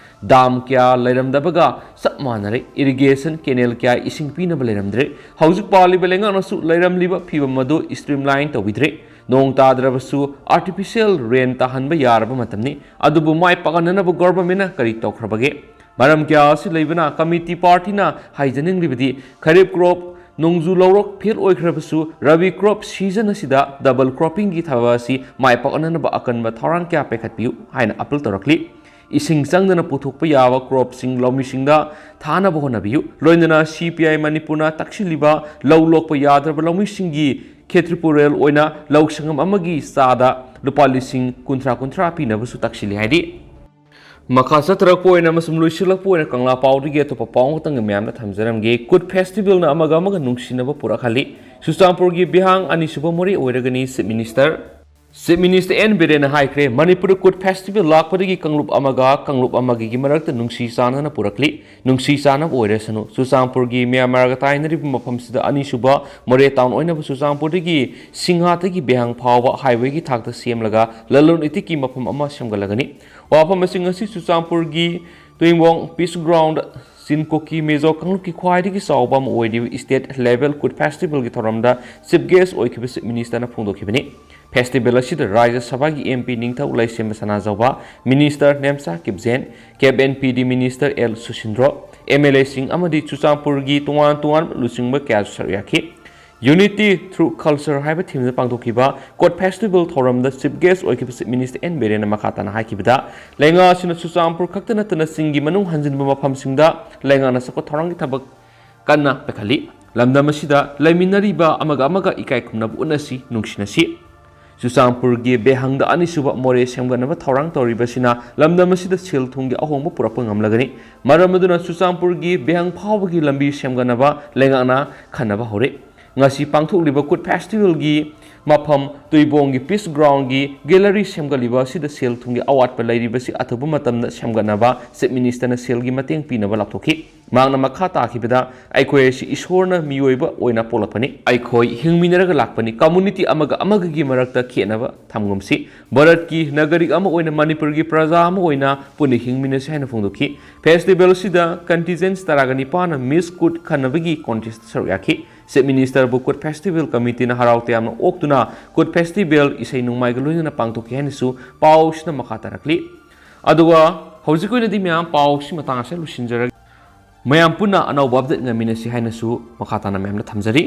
Dam ꯀꯌꯥ ꯂꯩꯔꯝꯗꯕꯒ ꯆꯞ ꯃꯥꯟꯅꯔꯦ꯫ Irrigation canal ꯀꯌꯥ ꯏꯁꯤꯡ ꯄꯤꯅꯕ ꯂꯩꯔꯝꯗ꯭ꯔꯦ꯫ ꯍꯧꯖꯤꯛ ꯄꯥꯜꯂꯤꯕ ꯂꯩꯉꯥꯛꯅꯁꯨ ꯂꯩꯔꯝꯂꯤꯕ ꯐꯤꯕꯝ ꯑꯗꯨ streamline ꯇꯧꯕꯤꯗ꯭ꯔꯦ꯫ ꯅꯣꯡ ꯇꯥꯗ꯭ꯔꯕꯁꯨ artificial rain ꯇꯥꯍꯟꯕ ꯌꯥꯔꯕ ꯃꯇꯝꯅꯤ꯫ ꯑꯗꯨꯕꯨ ꯃꯥꯏ ꯄꯥꯛꯍꯟꯅꯅꯕ governmentꯅ ꯀꯔꯤ ꯇꯧꯈ꯭ꯔꯕꯒꯦ? ꯃꯔꯝ ꯀꯌꯥ ꯑꯁꯤ ꯂꯩꯕꯅ committee partyꯅ ꯍꯥꯏꯖꯅꯤꯡꯂꯤꯕꯗꯤ ꯈꯔꯤꯞ crop ꯅꯣꯡꯖꯨ ꯂꯧꯔꯣꯛ fail ꯑꯣꯏꯈ꯭ꯔꯕꯁꯨ ꯔꯕꯤ crop season ꯑꯁꯤꯗ double croppingꯒꯤ ꯊꯕꯛ ꯑꯁꯤ ꯃꯥꯏ ꯄꯥꯛꯍꯟꯅꯅꯕ ꯑꯀꯟꯕ ꯊꯧꯔꯥꯡ ꯀꯌꯥ ꯄꯥꯏꯈꯠꯄꯤꯌꯨ ꯍꯥꯏꯅ appeal ꯇꯧꯔꯛꯂꯤ꯫ ꯏꯁꯤꯡ ꯆꯪꯗꯅ ꯄꯨꯊꯣꯛꯄ ꯌꯥꯕ cropꯁꯤꯡ ꯂꯧꯃꯤꯁꯤꯡꯗ ꯊꯥꯅꯕ ꯍꯣꯠꯅꯕꯤꯌꯨ꯫ ꯂꯣꯏꯅꯅ ꯁꯤ ꯄꯤ ꯑꯥꯏ ꯃꯅꯤꯄꯨꯔꯅ ꯇꯛꯁꯤꯜꯂꯤꯕ ꯂꯧ ꯂꯣꯛꯄ ꯌꯥꯗ꯭ꯔꯕ ꯂꯧꯃꯤꯁꯤꯡꯒꯤ ꯈꯦꯇ꯭ꯔꯤꯄꯨꯔꯦꯜ ꯑꯣꯏꯅ ꯂꯧ ꯁꯪꯒꯝ ꯑꯃꯒꯤ ꯆꯥꯗ ꯂꯨꯄꯥ ꯂꯤꯁꯤꯡ ꯀꯨꯟꯊ꯭ꯔꯥ ꯀꯨꯟꯊ꯭ꯔꯥ ꯄꯤꯅꯕꯁꯨ ꯇꯛꯁꯤꯜꯂꯤ ꯍꯥꯏꯔꯤ꯫ ꯃꯈꯥ ꯆꯠꯊꯔꯛꯄ ꯑꯣꯏꯅ ꯑꯃꯁꯨꯡ ꯂꯣꯏꯁꯤꯜꯂꯛꯄ ꯑꯣꯏꯅ ꯀꯪꯂꯥ ꯄꯥꯎꯗꯒꯤ ꯑꯇꯣꯞꯄ ꯄꯥꯎ ꯑꯃꯈꯛꯇꯪꯒ ꯃꯌꯥꯝꯗ ꯊꯝꯖꯔꯝꯒꯦ꯫ ꯀꯨꯠ ꯐꯦꯁꯇꯤꯚꯦꯜꯅ ꯑꯃꯒ ꯑꯃꯒ ꯅꯨꯡꯁꯤꯅꯕ ꯄꯨꯔꯛꯍꯜꯂꯤ꯫ ꯆꯨꯔꯆꯥꯟꯄꯨꯔꯒꯤ ꯕꯤꯍꯥꯡ ꯑꯅꯤꯁꯨꯕ ꯃꯣꯔꯦ ꯑꯣꯏꯔꯒꯅꯤ꯫ Chief minister chief minister N ꯕꯤꯔꯦꯟꯅ ꯍꯥꯏꯈ꯭ꯔꯦ, ꯃꯅꯤꯄꯨꯔꯗ ꯀꯨꯠ ꯐꯦꯁꯇꯤꯚꯦꯜ ꯂꯥꯛꯄꯗꯒꯤ ꯀꯥꯡꯂꯨꯞ ꯑꯃꯒ ꯀꯥꯡꯂꯨꯞ ꯑꯃꯒꯒꯤ ꯃꯔꯛꯇ ꯅꯨꯡꯁꯤ ꯆꯥꯟꯅꯅ ꯄꯨꯔꯛꯂꯤ꯫ ꯅꯨꯡꯁꯤ ꯆꯥꯟꯅꯕ ꯑꯣꯏꯔꯁꯅꯨ꯫ ꯆꯨꯔꯆꯥꯟꯄꯨꯔꯒꯤ ꯃ꯭ꯌꯥꯟꯃꯥꯔꯒ ꯇꯥꯏꯅꯔꯤꯕ ꯃꯐꯝꯁꯤꯗ ꯑꯅꯤꯁꯨꯕ ꯃꯣꯔꯦ ꯇꯥꯎꯟ ꯑꯣꯏꯅꯕ ꯆꯨꯔꯆꯥꯟꯄꯨꯔꯗꯒꯤ ꯁꯤꯡꯍꯥꯠꯇꯒꯤ ꯕꯤꯍꯥꯡ ꯐꯥꯎꯕ ꯍꯥꯏꯋꯦꯒꯤ ꯊꯥꯛꯇ ꯁꯦꯝꯂꯒ ꯂꯂꯣꯟ ꯏꯇꯤꯛꯀꯤ ꯃꯐꯝ ꯑꯃ ꯁꯦꯝꯒꯠꯂꯒꯅꯤ꯫ ꯋꯥꯐꯝ ꯑꯁꯤꯡ ꯑꯁꯤ ꯆꯨꯔꯆꯥꯟꯄꯨꯔꯒꯤ ꯇꯨꯏꯡꯋꯣꯡ ꯄꯤꯁ ꯒ꯭ꯔꯥꯎꯟꯗ ꯆꯤꯟ ꯀꯨꯀꯤ ꯃꯤꯖꯣ ꯀꯥꯡꯂꯨꯞꯀꯤ ꯈ꯭ꯋꯥꯏꯗꯒꯤ ꯆꯥꯎꯕ ꯑꯃ ꯑꯣꯏꯔꯤꯕ ꯏꯁꯇꯦꯠ ꯂꯦꯚꯦꯜ ꯀꯨꯠ ꯐꯦꯁꯇꯤꯚꯦꯜꯒꯤ ꯊꯧꯔꯝꯗ ꯆꯤꯐ ꯒꯦꯁ ꯑꯣꯏꯈꯤꯕ ꯆꯤꯐ ꯃꯤꯅꯤꯁꯇꯔꯅ ꯐꯣꯡꯗꯣꯛꯈꯤꯕꯅꯤ꯫ ꯐꯦꯁꯇꯤꯚꯦꯜ ꯑꯁꯤꯗ ꯔꯥꯖ꯭ꯌ ꯁꯚꯥꯒꯤ ꯑꯦꯝ ꯄꯤ ꯅꯤꯡꯊꯧ ꯂꯩꯁꯦꯝꯕ ꯁꯅꯥꯖꯥꯎꯕ, ꯃꯤꯅꯤꯁꯇꯔ ꯅꯦꯝꯆꯥ ꯀꯤꯞꯖꯦꯟ, ꯀꯦꯞ ꯑꯦꯟ ꯄꯤ ꯗꯤ ꯃꯤꯅꯤꯁꯇꯔ ꯑꯦꯜ ꯁꯨꯁꯤꯟꯗ꯭ꯔꯣ, ꯑꯦꯝ ꯑꯦꯜ ꯑꯦꯁꯤꯡ ꯑꯃꯗꯤ ꯆꯨꯔꯆꯥꯟꯄꯨꯔꯒꯤ ꯇꯣꯉꯥꯟ ꯇꯣꯉꯥꯟꯕ ꯂꯨꯆꯤꯡꯕ ꯀꯌꯥꯁꯨ ꯁꯔꯨꯛ ꯌꯥꯈꯤ꯫ Unity Through Culture ꯍꯥꯏꯕ ꯊꯤꯝꯗ ꯄꯥꯡꯊꯣꯛꯈꯤꯕ ꯀꯨꯠ ꯐꯦꯁꯇꯤꯚꯦꯜ ꯊꯧꯔꯝꯗ ꯆꯤꯐ ꯒꯦꯁ ꯑꯣꯏꯈꯤꯕ ꯆꯤꯐ ꯃꯤꯅꯤꯁꯇꯔ ꯑꯦꯟ ꯕꯤꯔꯦꯟꯅ ꯃꯈꯥ ꯇꯥꯅ ꯍꯥꯏꯈꯤꯕꯗ, ꯂꯩꯉꯥꯛ ꯑꯁꯤꯅ ꯆꯨꯔꯆꯥꯟꯄꯨꯔ ꯈꯛꯇ ꯅꯠꯇꯅ ꯆꯤꯡꯒꯤ ꯃꯅꯨꯡ ꯍꯟꯖꯤꯟꯕ ꯃꯐꯝꯁꯤꯡꯗ ꯂꯩꯉꯥꯛꯅ ꯆꯥꯎꯈꯠ ꯊꯧꯔꯥꯡꯒꯤ ꯊꯕꯛ ꯀꯟꯅ ꯄꯥꯏꯈꯠꯂꯤ꯫ ꯂꯝꯗꯝ ꯑꯁꯤꯗ ꯂꯩꯃꯤꯟꯅꯔꯤꯕ ꯑꯃꯒ ꯑꯃꯒ ꯏꯀꯥꯏ ꯈꯨꯝꯅꯕ ꯎꯠꯅꯁꯤ, ꯅꯨꯡꯁꯤꯅꯁꯤ꯫ ꯆꯨꯔꯆꯥꯟꯄꯨꯔꯒꯤ ꯕꯦꯍꯪꯗ ꯑꯅꯤꯁꯨꯕ ꯃꯣꯔꯦ ꯁꯦꯝꯒꯠꯅꯕ ꯊꯧꯔꯥꯡ ꯇꯧꯔꯤꯕꯁꯤꯅ ꯂꯝꯗꯝ ꯑꯁꯤꯗ ꯁꯦꯜ ꯊꯨꯝꯒꯤ ꯑꯍꯣꯡꯕ ꯄꯨꯔꯛꯄ ꯉꯝꯂꯒꯅꯤ꯫ ꯃꯔꯝ ꯑꯗꯨꯅ ꯆꯨꯔꯆꯥꯟꯄꯨꯔꯒꯤ ꯕꯦꯍꯪ ꯐꯥꯎꯕꯒꯤ ꯂꯝꯕꯤ ꯁꯦꯝꯒꯠꯅꯕ ꯂꯩꯉꯥꯛꯅ ꯈꯟꯅꯕ ꯍꯧꯔꯦ꯫ ꯉꯁꯤ ꯄꯥꯡꯊꯣꯛꯂꯤꯕ ꯀꯨꯠ ꯐꯦꯁꯇꯤꯚꯦꯜꯒꯤ ꯃꯐꯝ ꯇꯨꯏꯕꯣꯡꯒꯤ ꯄꯤꯁ ꯒ꯭ꯔꯥꯎꯟꯒꯤ ꯒꯦꯂꯔꯤ ꯁꯦꯝꯒꯠꯂꯤꯕ ꯑꯁꯤꯗ ꯁꯦꯜ ꯊꯨꯝꯒꯤ ꯑꯋꯥꯠꯄ ꯂꯩꯔꯤꯕꯁꯤ ꯑꯊꯨꯕ ꯃꯇꯝꯗ ꯁꯦꯝꯒꯠꯅꯕ ꯆꯤꯐ ꯃꯤꯅꯤꯁꯇꯔꯅ ꯁꯦꯜꯒꯤ ꯃꯇꯦꯡ ꯄꯤꯅꯕ ꯂꯥꯎꯊꯣꯛꯈꯤ꯫ ꯃꯍꯥꯛꯅ ꯃꯈꯥ ꯇꯥꯈꯤꯕꯗ, ꯑꯩꯈꯣꯏ ꯑꯁꯤ ꯏꯁꯣꯔꯅ ꯃꯤꯑꯣꯏꯕ ꯑꯣꯏꯅ ꯄꯣꯛꯂꯛꯄꯅꯤ꯫ ꯑꯩꯈꯣꯏ ꯍꯤꯡꯃꯤꯟꯅꯔꯒ ꯂꯥꯛꯄꯅꯤ꯫ ꯀꯝꯃꯨꯅꯤꯇꯤ ꯑꯃꯒ ꯑꯃꯒꯒꯤ ꯃꯔꯛꯇ ꯈꯦꯠꯅꯕ ꯊꯝꯒꯨꯝꯁꯤ꯫ ꯚꯥꯔꯠꯀꯤ ꯅꯥꯒꯔꯤꯛ ꯑꯃ ꯑꯣꯏꯅ, ꯃꯅꯤꯄꯨꯔꯒꯤ ꯄ꯭ꯔꯖꯥ ꯑꯃ ꯑꯣꯏꯅ ꯄꯨꯟꯅ ꯍꯤꯡꯃꯤꯟꯅꯁꯤ ꯍꯥꯏꯅ ꯐꯣꯡꯗꯣꯛꯈꯤ꯫ ꯐꯦꯁꯇꯤꯚꯦꯜ ꯑꯁꯤꯗ ꯀꯟꯇꯤꯟꯖꯦꯟꯠ ꯇꯔꯥꯒ ꯅꯤꯄꯥꯟꯅ ꯃꯤꯁ ꯀꯨꯠ ꯈꯟꯅꯕꯒꯤ ꯀꯣꯟꯇꯦꯁꯇ ꯁꯔꯨꯛ ꯌꯥꯈꯤ꯫ ꯆꯤꯐ ꯃꯤꯅꯤꯁꯇꯔꯕꯨ ꯀꯨꯠ ꯐꯦꯁꯇꯤꯚꯦꯜ ꯀꯃꯤꯇꯤꯅ ꯍꯔꯥꯎ ꯇꯌꯥꯝꯅ ꯑꯣꯛꯇꯨꯅ ꯀꯨꯠ ꯐꯦꯁꯇꯤꯚꯦꯜ ꯏꯁꯩ ꯅꯣꯡꯃꯥꯏꯒ ꯂꯣꯏꯅꯅ ꯄꯥꯡꯊꯣꯛꯈꯤ ꯍꯥꯏꯅꯁꯨ ꯄꯥꯎꯁꯤꯅ ꯃꯈꯥ ꯇꯥꯔꯛꯂꯤ꯫ ꯑꯗꯨꯒ ꯍꯧꯖꯤꯛ ꯑꯣꯏꯅꯗꯤ ꯃꯌꯥꯝ ꯄꯥꯎꯁꯤ ꯃꯇꯥꯡ ꯑꯁꯤꯗ ꯂꯣꯏꯁꯤꯟꯖꯔꯒꯦ꯫ ꯃꯌꯥꯝ ꯄꯨꯟꯅ ꯑꯅꯧꯕ ꯑꯞꯗꯦꯠ ꯉꯥꯏꯃꯤꯟꯅꯁꯤ ꯍꯥꯏꯅꯁꯨ ꯃꯈꯥ ꯇꯥꯅ ꯃꯌꯥꯝꯗ ꯊꯝꯖꯔꯤ꯫